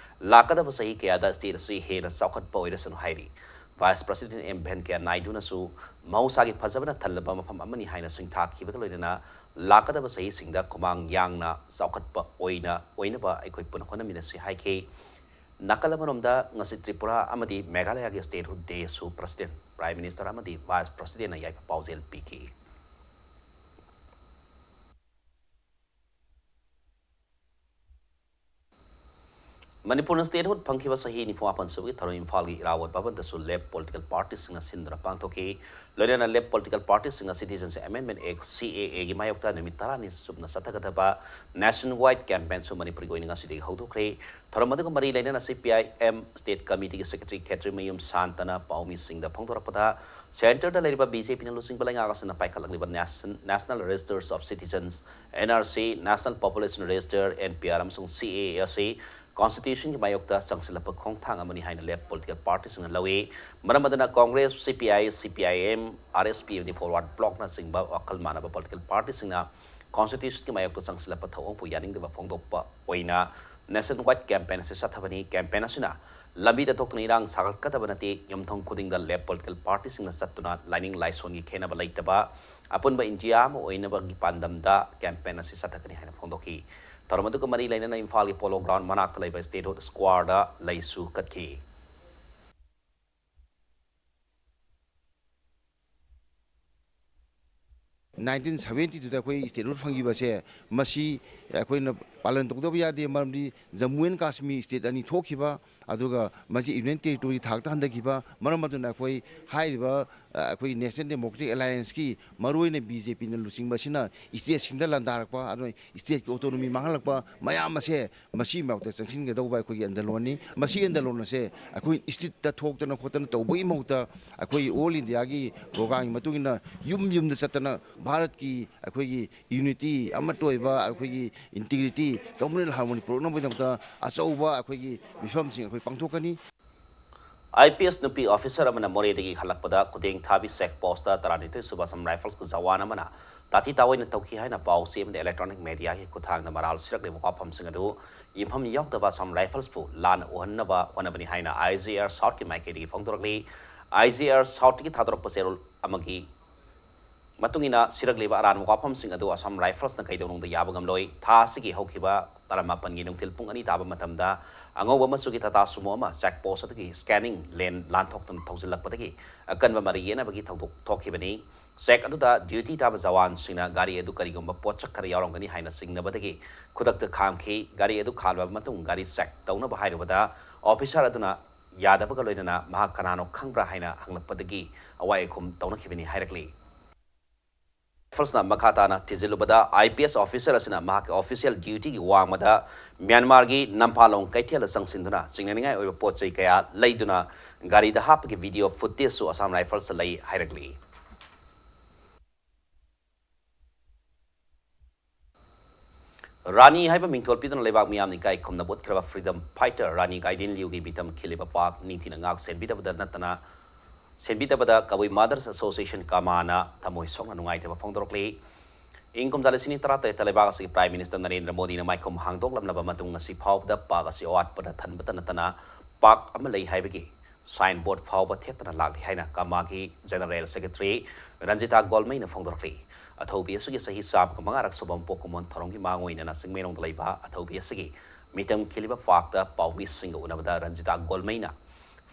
ꯂꯥꯛꯀꯗꯕ ꯆꯍꯤ ꯀꯌꯥꯗ ꯁ꯭ꯇꯦꯠ ꯑꯁꯤ ꯍꯦꯟꯅ ꯆꯥꯎꯈꯠꯄ ꯑꯣꯏꯔꯁꯅꯨ ꯍꯥꯏꯔꯤ꯫ ꯚꯥꯏꯁ ꯄ꯭ꯔꯁꯤꯗꯦꯟ ꯑꯦꯝ ꯚꯦꯟꯀꯌꯥ ꯅꯥꯏꯗꯨꯅꯁꯨ ꯃꯍꯧꯁꯥꯒꯤ ꯐꯖꯕꯅ ꯊꯜꯂꯕ ꯃꯐꯝ ꯑꯃꯅꯤ ꯍꯥꯏꯅ ꯁꯤꯡꯊꯥꯈꯤꯕꯒ ꯂꯣꯏꯅꯅ ꯂꯥꯛꯀꯗꯕ ꯆꯍꯤꯁꯤꯡꯗ ꯈꯨꯃꯥꯡ ꯌꯥꯡꯅ ꯆꯥꯎꯈꯠꯄ ꯑꯣꯏꯅ, ꯑꯣꯏꯅꯕ ꯑꯩꯈꯣꯏ ꯄꯨꯟꯅ ꯍꯣꯠꯅꯃꯤꯟꯅꯁꯤ ꯍꯥꯏꯈꯤ꯫ ꯅꯥꯀꯜ ꯑꯃꯔꯣꯝꯗ, ꯉꯁꯤ ꯇ꯭ꯔꯤꯄꯨꯔꯥ ꯑꯃꯗꯤ ꯃꯦꯘꯥꯂꯌꯥꯒꯤ ꯁ꯭ꯇꯦꯠꯍꯨꯗ ꯗꯦꯁꯨ ꯄ꯭ꯔꯁꯤꯗꯦꯟ, ꯄ꯭ꯔꯥꯏꯝ ꯃꯤꯅꯤꯁꯇꯔ ꯑꯃꯗꯤ ꯚꯥꯏꯁ ꯄ꯭ꯔꯁꯤꯗꯦꯟꯅ ꯌꯥꯏꯐ ꯄꯥꯎꯖꯦꯜ ꯄꯤꯈꯤ꯫ ꯃꯅꯤꯄꯨꯔꯅ ꯁ꯭ꯇꯦꯠꯍꯨꯗ ꯐꯪꯈꯤꯕ ꯆꯍꯤ ꯅꯤꯐꯨꯃꯥꯄꯟ ꯁꯨꯕꯒꯤ ꯊꯧꯔꯝ ꯏꯝꯐꯥꯜꯒꯤ ꯏꯔꯥꯕꯣꯠ ꯚꯕꯟꯗꯁꯨ ꯂꯦꯐ ꯄꯣꯂꯤꯇꯤꯀꯦꯜ ꯄꯥꯔꯇꯤꯁꯤꯡꯅ ꯁꯤꯟꯗꯨꯅ ꯄꯥꯡꯊꯣꯛꯈꯤ꯫ ꯂꯣꯏꯅꯅ ꯂꯦꯐ ꯄꯣꯂꯤꯇꯤꯀꯦꯜ ꯄꯥꯔꯇꯤꯁꯤꯡꯅ citizenship amendment act, C A ꯑꯦꯒꯤ ꯃꯥꯌꯣꯛꯇ ꯅꯨꯃꯤꯠ ꯇꯔꯥꯅꯤ ꯆꯨꯞꯅ ꯆꯠꯊꯒꯗꯕ ꯅꯦꯁꯟ ꯋꯥꯏꯗ ꯀꯦꯝꯄꯦꯟꯁꯨ ꯃꯅꯤꯄꯨꯔꯒꯤ ꯑꯣꯏꯅ ꯉꯁꯤꯗꯒꯤ ꯍꯧꯗꯣꯛꯈ꯭ꯔꯦ꯫ ꯊꯧꯔꯝ ꯑꯗꯨꯒ ꯃꯔꯤ ꯂꯩꯅꯅ C P I M state ꯀꯃꯤꯇꯤꯒꯤ ꯁꯦꯀ꯭ꯔꯦꯇꯔꯤ ꯈꯦꯇ꯭ꯔꯤꯃꯌꯨꯝ ꯁꯥꯟꯇꯅ ꯄꯥꯎꯃꯤꯁꯤꯡꯗ ꯐꯣꯡꯗꯣꯔꯛꯄꯗ, ꯁꯦꯟꯇꯔꯗ ꯂꯩꯔꯤꯕ ꯕꯤ ꯖꯦ ꯄꯤꯅ ꯂꯨꯆꯤꯡꯕ ꯂꯩꯉꯥꯛ ꯑꯁꯤꯅ ꯄꯥꯏꯈꯠꯂꯛꯂꯤꯕ nation-, national registers of citizens, N R C, national population register, N P R ꯑꯃꯁꯨꯡ ꯁꯤ ꯑꯦ ꯑꯦ ꯑꯁꯤ Constitutionꯒꯤ ꯃꯥꯌꯣꯛꯇ ꯆꯪꯁꯤꯜꯂꯛꯄ ꯈꯣꯡꯊꯥꯡ ꯑꯃꯅꯤ ꯍꯥꯏꯅ left political partyꯁꯤꯡꯅ ꯂꯧꯏ꯫ ꯃꯔꯝ ꯑꯗꯨꯅ Congress, C P I, C P I M, R S P ꯑꯃꯗꯤ Forward Blockꯅꯆꯤꯡꯕ ꯋꯥꯈꯜ ꯃꯥꯟꯅꯕ political partyꯁꯤꯡꯅ Constitutionꯒꯤ ꯃꯥꯌꯣꯛꯇ ꯆꯪꯁꯤꯜꯂꯛꯄ ꯊꯧꯑꯣꯡꯕꯨ ꯌꯥꯅꯤꯡꯗꯕ ꯐꯣꯡꯗꯣꯛꯄ ꯑꯣꯏꯅ nationwide campaign ꯑꯁꯤ ꯆꯠꯊꯕꯅꯤ꯫ Campaign ꯑꯁꯤꯅ ꯂꯝꯕꯤꯗ ꯊꯣꯛꯇꯨꯅ ꯏꯔꯥꯡ ꯁꯥꯒꯠꯀꯗꯕ ꯅꯠꯇꯦ, ꯌꯨꯝꯊꯣꯡ ꯈꯨꯗꯤꯡꯗ left political partyꯁꯤꯡꯅ ꯆꯠꯇꯨꯅ ꯂꯥꯏꯅꯤꯡ ꯂꯥꯏꯁꯣꯟꯒꯤ ꯈꯦꯠꯅꯕ ꯂꯩꯇꯕ ꯑꯄꯨꯟꯕ ꯏꯟꯗꯤꯌꯥ ꯑꯃ ꯑꯣꯏꯅꯕꯒꯤ ꯄꯥꯟꯗꯝꯗ campaign ꯑꯁꯤ ꯆꯠꯊꯒꯅꯤ ꯍꯥꯏꯅ ꯐꯣꯡꯗꯣꯛꯈꯤ꯫ ꯊꯧꯔꯝ ꯑꯗꯨꯒ ꯃꯔꯤ ꯂꯩꯅꯅ ꯏꯝꯐꯥꯜꯒꯤ Polo Ground ꯃꯅꯥꯛꯇ ꯂꯩꯕ Statehood Squareꯗ ꯂꯩꯁꯨ ꯀꯠꯈꯤ꯫ ꯅꯥꯏꯟꯇꯤꯟ ꯁꯚꯦꯟꯇꯤꯗꯨꯗ ꯑꯩꯈꯣꯏ statehood ꯐꯪꯈꯤꯕꯁꯦ, ꯃꯁꯤ ꯑꯩꯈꯣꯏꯅ ꯄꯥꯂꯟ ꯇꯧꯗꯕ ꯌꯥꯗꯦ꯫ ꯃꯔꯝꯗꯤ ꯖꯝꯃꯨ ꯑꯦꯟ ꯀꯥꯁꯃꯤꯔ state ꯑꯅꯤ ꯊꯣꯛꯈꯤꯕ, ꯑꯗꯨꯒ ꯃꯁꯤ union territory ꯊꯥꯛꯇ ꯍꯟꯊꯈꯤꯕ, ꯃꯔꯝ ꯑꯗꯨꯅ ꯑꯩꯈꯣꯏ ꯍꯥꯏꯔꯤꯕ, ꯑ, ꯑꯩꯈꯣꯏ National Democratic Allianceꯀꯤ ꯃꯔꯨꯑꯣꯏꯅ BJPꯅ ꯂꯨꯆꯤꯡꯕ ꯑꯁꯤꯅ stateꯁꯤꯡꯗ ꯂꯥꯟꯗꯥꯔꯛꯄ, ꯑꯗꯨꯅ stateꯀꯤ autonomy ꯃꯥꯡꯍꯜꯂꯛꯄ ꯃꯌꯥꯝ ꯑꯁꯦ ꯃꯁꯤ ꯃꯥꯌꯣꯛꯇ ꯆꯪꯁꯤꯟꯒꯗꯧꯕ ꯑꯩꯈꯣꯏꯒꯤ ꯑꯟꯗꯂꯣꯟꯅꯤ꯫ ꯃꯁꯤ ꯑꯟꯗꯂꯣꯟ ꯑꯁꯦ ꯑꯩꯈꯣꯏ streetꯇ ꯊꯣꯛꯇꯅ ꯈꯣꯠꯇꯅ ꯇꯧꯕꯒꯤ ꯃꯍꯨꯠꯇ, ꯑꯩꯈꯣꯏ all Indiaꯒꯤ programꯒꯤ ꯃꯇꯨꯡ ꯏꯟꯅ ꯌꯨꯝ ꯌꯨꯝꯗ ꯆꯠꯇꯅ ꯚꯥꯔꯠꯀꯤ ꯑꯩꯈꯣꯏꯒꯤ unity, ꯑꯃꯠꯇ ꯑꯣꯏꯕ ꯑꯩꯈꯣꯏꯒꯤ integrity, communal harmony ꯄꯨꯔꯛꯅꯕꯒꯤꯗꯃꯛꯇ ꯑꯆꯧꯕ ꯑꯩꯈꯣꯏꯒꯤ ꯃꯤꯐꯝꯁꯤꯡ ꯑꯩꯈꯣꯏ ꯄꯥꯡꯊꯣꯛꯀꯅꯤ꯫ IPS ꯅꯨꯄꯤ officer ꯑꯃꯅ ꯃꯣꯔꯦꯗꯒꯤ ꯍꯜꯂꯛꯄꯗ ꯈꯨꯗꯦꯡ ꯊꯥꯕꯤ check postꯇ ꯇꯔꯥꯅꯤꯊꯣꯏ ꯁꯨꯕ Assam Riflesꯀꯤ ꯖꯋꯥꯟ ꯑꯃꯅ ꯇꯥꯊꯤ ꯇꯥꯑꯣꯏꯅ ꯇꯧꯈꯤ ꯍꯥꯏꯅ ꯄꯥꯎ ꯆꯦ ꯑꯃꯗꯤ electronic mediaꯒꯤ ꯈꯨꯠꯊꯥꯡꯗ ꯃꯔꯥꯜ ꯁꯤꯔꯛꯂꯤꯕ ꯋꯥꯐꯝꯁꯤꯡ ꯑꯗꯨ ꯌꯨꯝꯐꯝ ꯌꯥꯎꯗꯕ Assam Riflesꯄꯨ ꯂꯥꯟꯅ ꯎꯍꯟꯅꯕ ꯍꯣꯠꯅꯕꯅꯤ ꯍꯥꯏꯅ IGR Southꯀꯤ ꯃꯥꯏꯀꯩꯗꯒꯤ ꯐꯣꯡꯗꯣꯔꯛꯂꯤ꯫ IGR Southꯇꯒꯤ ꯊꯥꯗꯣꯔꯛꯄ ꯆꯦꯔꯣꯜ ꯑꯃꯒꯤ ꯃꯇꯨꯡ ꯏꯟꯅ ꯁꯤꯔꯛꯂꯤꯕ ꯑꯔꯥꯟꯕ ꯋꯥꯐꯝꯁꯤꯡ ꯑꯗꯨ Assam Riflesꯅ ꯀꯩꯗꯧꯅꯨꯡꯗ ꯌꯥꯕ ꯉꯝꯂꯣꯏ꯫ ꯊꯥ ꯑꯁꯤꯒꯤ ꯍꯧꯈꯤꯕ ꯇꯔꯥꯃꯥꯄꯟꯒꯤ ꯅꯨꯡꯊꯤꯜ ꯄꯨꯡ ꯑꯅꯤ ꯇꯥꯕ ꯃꯇꯝꯗ ꯑꯉꯧꯕ ꯃꯆꯨꯒꯤ Tata Sumo ꯑꯃ check post ꯑꯗꯨꯒꯤ scanning lane ꯂꯥꯟꯊꯣꯛꯇꯨꯅ ꯊꯧꯖꯤꯜꯂꯛꯄꯗꯒꯤ ꯑꯀꯟꯕ ꯃꯔꯩ ꯌꯦꯠꯅꯕꯒꯤ ꯊꯧꯗꯣꯛ ꯊꯣꯛꯈꯤꯕꯅꯤ꯫ Check ꯑꯗꯨꯗ duty ꯇꯥꯕ ꯖꯋꯥꯟꯁꯤꯡꯅ ꯒꯥꯔꯤ ꯑꯗꯨ ꯀꯔꯤꯒꯨꯝꯕ ꯄꯣꯠꯁꯛ ꯈꯔ ꯌꯥꯎꯔꯝꯒꯅꯤ ꯍꯥꯏꯅ ꯆꯤꯡꯅꯕꯗꯒꯤ ꯈꯨꯗꯛꯇ ꯈꯥꯝꯈꯤ꯫ ꯒꯥꯔꯤ ꯑꯗꯨ ꯈꯥꯝꯂꯕ ꯃꯇꯨꯡ ꯒꯥꯔꯤ check ꯇꯧꯅꯕ ꯍꯥꯏꯔꯨꯕꯗ officer ꯑꯗꯨꯅ ꯌꯥꯗꯕꯒ ꯂꯣꯏꯅꯅ ꯃꯍꯥꯛ ꯀꯅꯥꯅꯣ ꯈꯪꯕ꯭ꯔꯥ ꯍꯥꯏꯅ ꯍꯪꯂꯛꯄꯗꯒꯤ ꯑꯋꯥꯏ ꯑꯈꯨꯝ ꯇꯧꯅꯈꯤꯕꯅꯤ ꯍꯥꯏꯔꯛꯂꯤ꯫ Riflesꯅ ꯃꯈꯥ ꯇꯥꯅ ꯊꯤꯖꯤꯜꯂꯨꯕꯗ, IPS officer ꯑꯁꯤꯅ ꯃꯍꯥꯛꯀꯤ official dutyꯒꯤ ꯋꯥꯡꯃꯗ ꯃ꯭ꯌꯥꯟꯃꯥꯔꯒꯤ ꯅꯝꯐꯥꯂꯣꯡ ꯀꯩꯊꯦꯜꯗ ꯆꯪꯁꯤꯟꯗꯨꯅ ꯆꯤꯡꯅꯅꯤꯡꯉꯥꯏ ꯑꯣꯏꯕ ꯄꯣꯠ ꯆꯩ ꯀꯌꯥ ꯂꯩꯗꯨꯅ ꯒꯥꯔꯤꯗ ꯍꯥꯞꯄꯒꯤ video footageꯁꯨ Assam Riflesꯇ ꯂꯩ ꯍꯥꯏꯔꯛꯂꯤ꯫ ꯔꯥꯅꯤ ꯍꯥꯏꯕ ꯃꯤꯡꯊꯣꯜ ꯄꯤꯗꯨꯅ ꯂꯩꯕꯥꯛ ꯃꯤꯌꯥꯝꯅ ꯏꯀꯥꯏ ꯈꯨꯝꯅꯕ ꯎꯠꯈ꯭ꯔꯕ freedom fighter ꯔꯥꯅꯤ ꯒꯥꯏꯗꯤꯟ ꯂꯤꯌꯨꯒꯤ ꯃꯤꯇꯝ ꯈꯤꯜꯂꯤꯕ ꯄꯥꯛ ꯅꯤꯡꯊꯤꯅ ꯉꯥꯛ ꯁꯦꯟꯕꯤꯗꯕꯗ ꯅꯠꯇꯅ, ꯁꯦꯝꯕꯤꯗꯕꯗ ꯀꯕꯨꯏ Mothers Association ꯀꯃꯥꯅ ꯊꯃꯣꯏ ꯁꯣꯛꯅ ꯅꯨꯡꯉꯥꯏꯇꯕ ꯐꯣꯡꯗꯣꯔꯛꯂꯤ꯫ ꯏꯪ ꯀꯨꯝꯖꯥ ꯂꯤꯁꯤꯡ ꯑꯅꯤ ꯇꯔꯥꯇꯔꯦꯠꯇ ꯂꯩꯕꯥꯛ ꯑꯁꯤꯒꯤ Prime Minister ꯅꯔꯦꯟꯗ꯭ꯔ ꯃꯣꯗꯤꯅ ꯃꯥꯏꯈꯨꯝ ꯍꯥꯡꯗꯣꯛꯂꯝꯂꯕ ꯃꯇꯨꯡ ꯉꯁꯤ ꯐꯥꯎꯕꯗ ꯄꯥꯛ ꯑꯁꯤ ꯑꯋꯥꯠꯄꯅ ꯊꯟꯕꯇ ꯅꯠꯇꯅ ꯄꯥꯛ ꯑꯃ ꯂꯩ ꯍꯥꯏꯕꯒꯤ sign board ꯐꯥꯎꯕ ꯊꯦꯠꯇꯅ ꯂꯥꯛꯂꯤ ꯍꯥꯏꯅ ꯀꯃꯥꯒꯤ General Secretary ꯔꯟꯖꯤꯇꯥ ꯒꯣꯜꯃꯩꯅ ꯐꯣꯡꯗꯣꯔꯛꯂꯤ꯫ ꯑꯊꯧꯕꯤ ꯑꯁꯤꯒꯤ ꯆꯍꯤ ꯆꯥꯝꯃꯒ ꯃꯉꯥꯔꯛ ꯁꯨꯕ ꯃꯄꯣꯛ ꯀꯨꯝꯑꯣꯟ ꯊꯧꯔꯝꯒꯤ ꯃꯥꯡ ꯑꯣꯏꯅꯅ ꯆꯤꯡꯃꯩꯔꯣꯡꯗ ꯂꯩꯕ ꯑꯊꯧꯕꯤ ꯑꯁꯤꯒꯤ ꯃꯤꯇꯝ ꯈꯤꯜꯂꯤꯕ ꯄꯥꯛꯇ ꯄꯥꯎꯃꯤꯁꯤꯡꯒ ꯎꯅꯕꯗ ꯔꯟꯖꯤꯇꯥ ꯒꯣꯜꯃꯩꯅ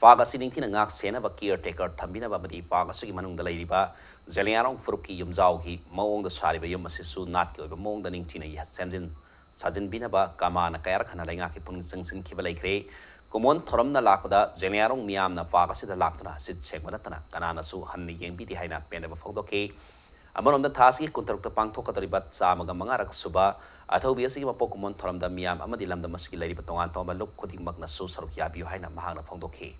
ꯄꯥꯛ ꯑꯁꯤ ꯅꯤꯡꯊꯤꯅ ꯉꯥꯛ ꯁꯦꯟꯅꯕ, caretaker ꯊꯝꯕꯤꯅꯕ ꯑꯃꯗꯤ ꯄꯥꯛ ꯑꯁꯤꯒꯤ ꯃꯅꯨꯡꯗ ꯂꯩꯔꯤꯕ ꯖꯦꯂꯤꯌꯥꯡꯔꯣꯡ ꯐꯨꯔꯨꯞꯀꯤ ꯌꯨꯝꯖꯥꯎꯒꯤ ꯃꯑꯣꯡꯗ ꯁꯥꯔꯤꯕ ꯌꯨꯝ ꯑꯁꯤꯁꯨ ꯅꯥꯠꯀꯤ ꯑꯣꯏꯕ ꯃꯑꯣꯡꯗ ꯅꯤꯡꯊꯤꯅ ꯁꯦꯝꯖꯤꯟ ꯁꯥꯖꯤꯟꯕꯤꯅꯕ ꯀꯃꯥꯅ ꯀꯌꯥꯔꯛ ꯍꯟꯅ ꯂꯩꯉꯥꯛꯀꯤ ꯄꯨꯛꯅꯤꯡ ꯆꯪꯁꯤꯟꯈꯤꯕ ꯂꯩꯈ꯭ꯔꯦ꯫ ꯀꯨꯝꯑꯣꯟ ꯊꯧꯔꯝꯅ ꯂꯥꯛꯄꯗ ꯖꯦꯂꯤꯌꯥꯡꯔꯣꯡ ꯃꯤꯌꯥꯝꯅ ꯄꯥꯛ ꯑꯁꯤꯗ ꯂꯥꯛꯇꯨꯅ ꯁꯤꯠ ꯁꯦꯡꯕ ꯅꯠꯇꯅ ꯀꯅꯥꯅꯁꯨ ꯍꯟꯅ ꯌꯦꯡꯕꯤꯗꯦ ꯍꯥꯏꯅ ꯄꯦꯟꯗꯕ ꯐꯣꯡꯗꯣꯛꯈꯤ꯫ ꯑꯃꯔꯣꯝꯗ ꯊꯥ ꯑꯁꯤꯒꯤ ꯀꯨꯟꯇꯔꯨꯛꯇ ꯄꯥꯡꯊꯣꯛꯀꯗꯧꯔꯤꯕ ꯆꯥꯝꯃꯒ ꯃꯉꯥꯔꯛ ꯁꯨꯕ ꯑꯊꯧꯕꯤ ꯑꯁꯤꯒꯤ ꯃꯄꯣꯛ ꯀꯨꯝꯑꯣꯟ ꯊꯧꯔꯝꯗ ꯃꯤꯌꯥꯝ ꯑꯃꯗꯤ ꯂꯝꯗꯝ ꯑꯁꯤꯒꯤ ꯂꯩꯔꯤꯕ ꯇꯣꯉꯥꯟ ꯇꯣꯉꯥꯟꯕ ꯂꯨꯞ ꯈꯨꯗꯤꯡꯃꯛꯅꯁꯨ ꯁꯔꯨꯛ ꯌꯥꯕꯤꯌꯨ ꯍꯥꯏꯅ ꯃꯍꯥꯛꯅ ꯐꯣꯡꯗꯣꯛꯈꯤ꯫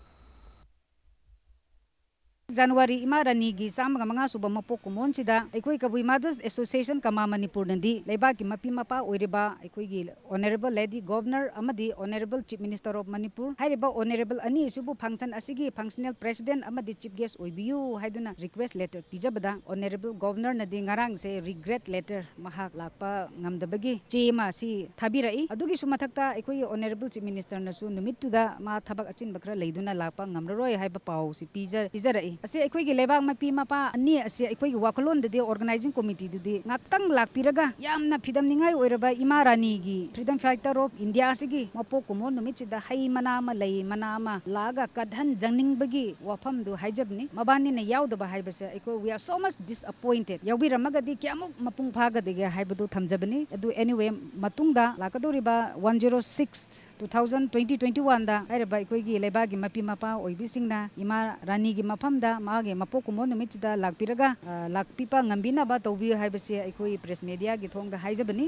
ꯖꯅꯋꯥꯔꯤ ꯏꯃꯥ ꯔꯥꯅꯤꯒꯤ ꯆꯥꯝꯃꯒ ꯃꯉꯥ ꯁꯨꯕ ꯃꯄꯣꯛ ꯀꯨꯝꯑꯣꯟꯁꯤꯗ ꯑꯩꯈꯣꯏ ꯀꯕꯨꯏ Mothers Association ꯀꯃꯥ ꯃꯅꯤꯄꯨꯔꯅꯗꯤ ꯂꯩꯕꯥꯛꯀꯤ ꯃꯄꯤ ꯃꯄꯥ ꯑꯣꯏꯔꯤꯕ ꯑꯩꯈꯣꯏꯒꯤ Honourable Lady Governor ꯑꯃꯗꯤ Honourable Chief Minister of Manipur ꯍꯥꯏꯔꯤꯕ Honourable ꯑꯅꯤ ꯑꯁꯤꯕꯨ function ꯑꯁꯤꯒꯤ functional president ꯑꯃꯗꯤ chief guest ꯑꯣꯏꯕꯤꯌꯨ ꯍꯥꯏꯗꯨꯅ request letter ꯄꯤꯖꯕꯗ Honourable Governorꯅꯗꯤ ꯉꯔꯥꯡꯁꯦ regret letter ꯃꯍꯥꯛ ꯂꯥꯛꯄ ꯉꯝꯗꯕꯒꯤ ꯆꯦ ꯑꯃ ꯑꯁꯤ ꯊꯥꯕꯤꯔꯛꯏ꯫ ꯑꯗꯨꯒꯤꯁꯨ ꯃꯊꯛꯇ ꯑꯩꯈꯣꯏꯒꯤ Honourable Chief Ministerꯅꯁꯨ ꯅꯨꯃꯤꯠꯇꯨꯗ ꯃꯥ ꯊꯕꯛ ꯑꯆꯤꯟꯕ ꯈꯔ ꯂꯩꯗꯨꯅ ꯂꯥꯛꯄ ꯉꯝꯂꯔꯣꯏ ꯍꯥꯏꯕ ꯄꯥꯎꯁꯤ ꯄꯤꯖ-, ꯄꯤꯖꯔꯛꯏ꯫ ꯑꯁꯤ ꯑꯩꯈꯣꯏꯒꯤ ꯂꯩꯕꯥꯛ ꯃꯄꯤ ꯃꯄꯥ ꯑꯅꯤ ꯑꯁꯤ ꯑꯩꯈꯣꯏꯒꯤ ꯋꯥꯈꯜꯂꯣꯟꯗꯗꯤ organizing committeeꯗꯨꯗꯤ ꯉꯥꯛꯇꯪ ꯂꯥꯛꯄꯤꯔꯒ ꯌꯥꯝꯅ ꯐꯤꯗꯝꯅꯤꯡꯉꯥꯏ ꯑꯣꯏꯔꯕ ꯏꯃꯥ ꯔꯥꯅꯤꯒꯤ freedom fighter of India ꯑꯁꯤꯒꯤ ꯃꯄꯣꯛ ꯀꯨꯝꯑꯣꯟ ꯅꯨꯃꯤꯠꯁꯤꯗ ꯍꯩ ꯃꯅꯥ ꯑꯃ, ꯂꯩ ꯃꯅꯥ ꯑꯃ ꯂꯥꯛꯑꯒ ꯀꯠꯍꯟꯖꯅꯤꯡꯕꯒꯤ ꯋꯥꯐꯝꯗꯨ ꯍꯥꯏꯖꯕꯅꯤ꯫ ꯃꯕꯥꯅꯤꯅ ꯌꯥꯎꯗꯕ ꯍꯥꯏꯕꯁꯦ ꯑꯩꯈꯣꯏ we are so much disappointed꯫ ꯌꯥꯎꯕꯤꯔꯝꯃꯒꯗꯤ ꯀꯌꯥꯃꯨꯛ ꯃꯄꯨꯡ ꯐꯥꯒꯗꯒꯦ ꯍꯥꯏꯕꯗꯨ ꯊꯝꯖꯕꯅꯤ꯫ ꯑꯗꯨ anyway, ꯃꯇꯨꯡꯗ ꯂꯥꯛꯀꯗꯧꯔꯤꯕ one zero six two thousand twenty twenty oneꯗ ꯍꯥꯏꯔꯤꯕ ꯑꯩꯈꯣꯏꯒꯤ ꯂꯩꯕꯥꯛꯀꯤ ꯃꯄꯤ ꯃꯄꯥ ꯑꯣꯏꯕꯤꯁꯤꯡꯅ ꯏꯃꯥ ꯔꯥꯅꯤꯒꯤ ꯃꯐꯝꯗ ꯃꯥꯒꯤ ꯃꯄꯣꯛ ꯀꯨꯝꯑꯣꯟ ꯅꯨꯃꯤꯠꯁꯤꯗ ꯂꯥꯛꯄꯤꯔꯒ, ꯑ, ꯂꯥꯛꯄꯤꯕ ꯉꯝꯕꯤꯅꯕ ꯇꯧꯕꯤꯌꯨ ꯍꯥꯏꯕꯁꯤ ꯑꯩꯈꯣꯏ press mediaꯒꯤ ꯊꯣꯡꯗ ꯍꯥꯏꯖꯕꯅꯤ꯫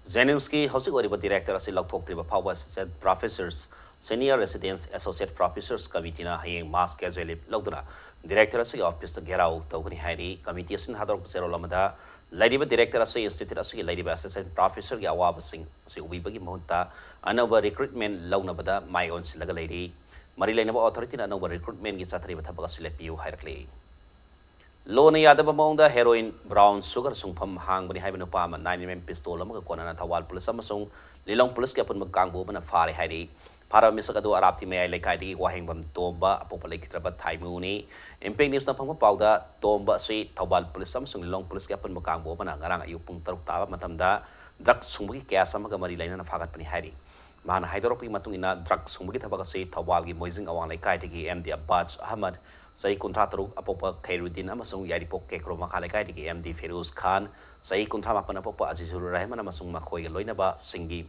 JNIMSꯀꯤ ꯍꯧꯖꯤꯛ ꯑꯣꯏꯔꯤꯕ director ꯑꯁꯤ ꯂꯧꯊꯣꯛꯇ꯭ꯔꯤꯕ ꯐꯥꯎꯕ assistant professors, senior residents, associate professors committeeꯅ ꯍꯌꯦꯡ mass casual leave ꯂꯧꯗꯨꯅ director ꯑꯁꯤꯒꯤ officeꯇ ꯘꯦꯔꯥꯎ ꯇꯧꯒꯅꯤ ꯍꯥꯏꯔꯤ꯫ Committee ꯑꯁꯤꯅ ꯊꯥꯗꯣꯔꯛꯄ ꯆꯦꯔꯣꯜ ꯑꯃꯗ ꯂꯩꯔꯤꯕ director ꯑꯁꯤ institute ꯑꯁꯤꯒꯤ ꯂꯩꯔꯤꯕ assistant professorꯒꯤ ꯑꯋꯥꯕꯁꯤꯡ ꯑꯁꯤ ꯎꯕꯤꯕꯒꯤ ꯃꯍꯨꯠꯇ ꯑꯅꯧꯕ recruitment ꯂꯧꯅꯕꯗ ꯃꯥꯏ ꯑꯣꯟꯁꯤꯜꯂꯒ ꯂꯩꯔꯤ꯫ ꯃꯔꯤ ꯂꯩꯅꯕ authorityꯅ ꯑꯅꯧꯕ recruitmentꯒꯤ ꯆꯠꯊꯔꯤꯕ ꯊꯕꯛ ꯑꯁꯤ ꯂꯦꯞꯄꯤꯌꯨ ꯍꯥꯏꯔꯛꯂꯤ꯫ ꯂꯣꯅ ꯌꯥꯗꯕ ꯃꯑꯣꯡꯗ heroin, brown sugar ꯁꯨꯡꯐꯝ ꯍꯥꯡꯕꯅꯤ ꯍꯥꯏꯕ ꯅꯨꯄꯥ ꯑꯃ nine mm pistol ꯑꯃꯒ ꯀꯣꯟꯅꯅ ꯊꯧꯕꯥꯜ police ꯑꯃꯁꯨꯡ ꯂꯤꯂꯣꯡ policeꯀꯤ ꯑꯄꯨꯟꯕ ꯀꯥꯡꯕꯨ ꯑꯃꯅ ꯐꯥꯔꯦ ꯍꯥꯏꯔꯤ꯫ ꯐꯥꯔꯕ ꯃꯤꯁꯛ ꯑꯗꯨ ꯑꯔꯥꯞꯇꯤ ꯃꯌꯥꯏ ꯂꯩꯀꯥꯏꯗꯒꯤ ꯋꯥꯍꯦꯡꯕꯝ ꯇꯣꯝꯕ, ꯑꯄꯣꯛꯄ ꯂꯩꯈꯤꯗ꯭ꯔꯕ ꯊꯥꯏꯃꯨꯅꯤ꯫ Impact Newsꯅ ꯐꯪꯕ ꯄꯥꯎꯗ, ꯇꯣꯝꯕ ꯑꯁꯤ ꯊꯧꯕꯥꯜ police ꯑꯃꯁꯨꯡ ꯂꯤꯂꯣꯡ policeꯀꯤ ꯑꯄꯨꯟꯕ ꯀꯥꯡꯕꯨ ꯑꯃꯅ ꯉꯔꯥꯡ ꯑꯌꯨꯛ ꯄꯨꯡ ꯇꯔꯨꯛ ꯇꯥꯕ ꯃꯇꯝꯗ drug ꯁꯨꯡꯕꯒꯤ case ꯑꯃꯒ ꯃꯔꯤ ꯂꯩꯅꯅ ꯐꯥꯒꯠꯄꯅꯤ ꯍꯥꯏꯔꯤ꯫ ꯃꯍꯥꯛꯅ ꯍꯥꯏꯗꯣꯔꯛꯄꯒꯤ ꯃꯇꯨꯡ ꯏꯟꯅ, drug ꯁꯨꯡꯕꯒꯤ ꯊꯕꯛ ꯑꯁꯤ ꯊꯧꯕꯥꯜꯒꯤ ꯃꯣꯏꯖꯤꯡ ꯑꯋꯥꯡ ꯂꯩꯀꯥꯏꯗꯒꯤ ꯑꯦꯝ ꯗꯤ ꯑꯕꯥꯖ ꯑꯍꯃꯗ, ꯆꯍꯤ ꯀꯨꯟꯊ꯭ꯔꯥ ꯇꯔꯨꯛ, ꯑꯄꯣꯛꯄ ꯈꯩꯔꯨꯗꯤꯟ ꯑꯃꯁꯨꯡ ꯌꯥꯏꯔꯤꯄꯣꯛ ꯀꯦꯀ꯭ꯔꯣ ꯃꯈꯥ ꯂꯩꯀꯥꯏꯗꯒꯤ ꯑꯦꯝ ꯗꯤ ꯐꯤꯔꯨꯖ ꯈꯥꯟ, ꯆꯍꯤ ꯀꯨꯟꯊ꯭ꯔꯥ ꯃꯥꯄꯟ, ꯑꯄꯣꯛꯄ ꯑꯖꯤꯖꯨꯔ ꯔꯍꯃꯟ ꯑꯃꯁꯨꯡ ꯃꯈꯣꯏꯒ ꯂꯣꯏꯅꯕꯁꯤꯡꯒꯤ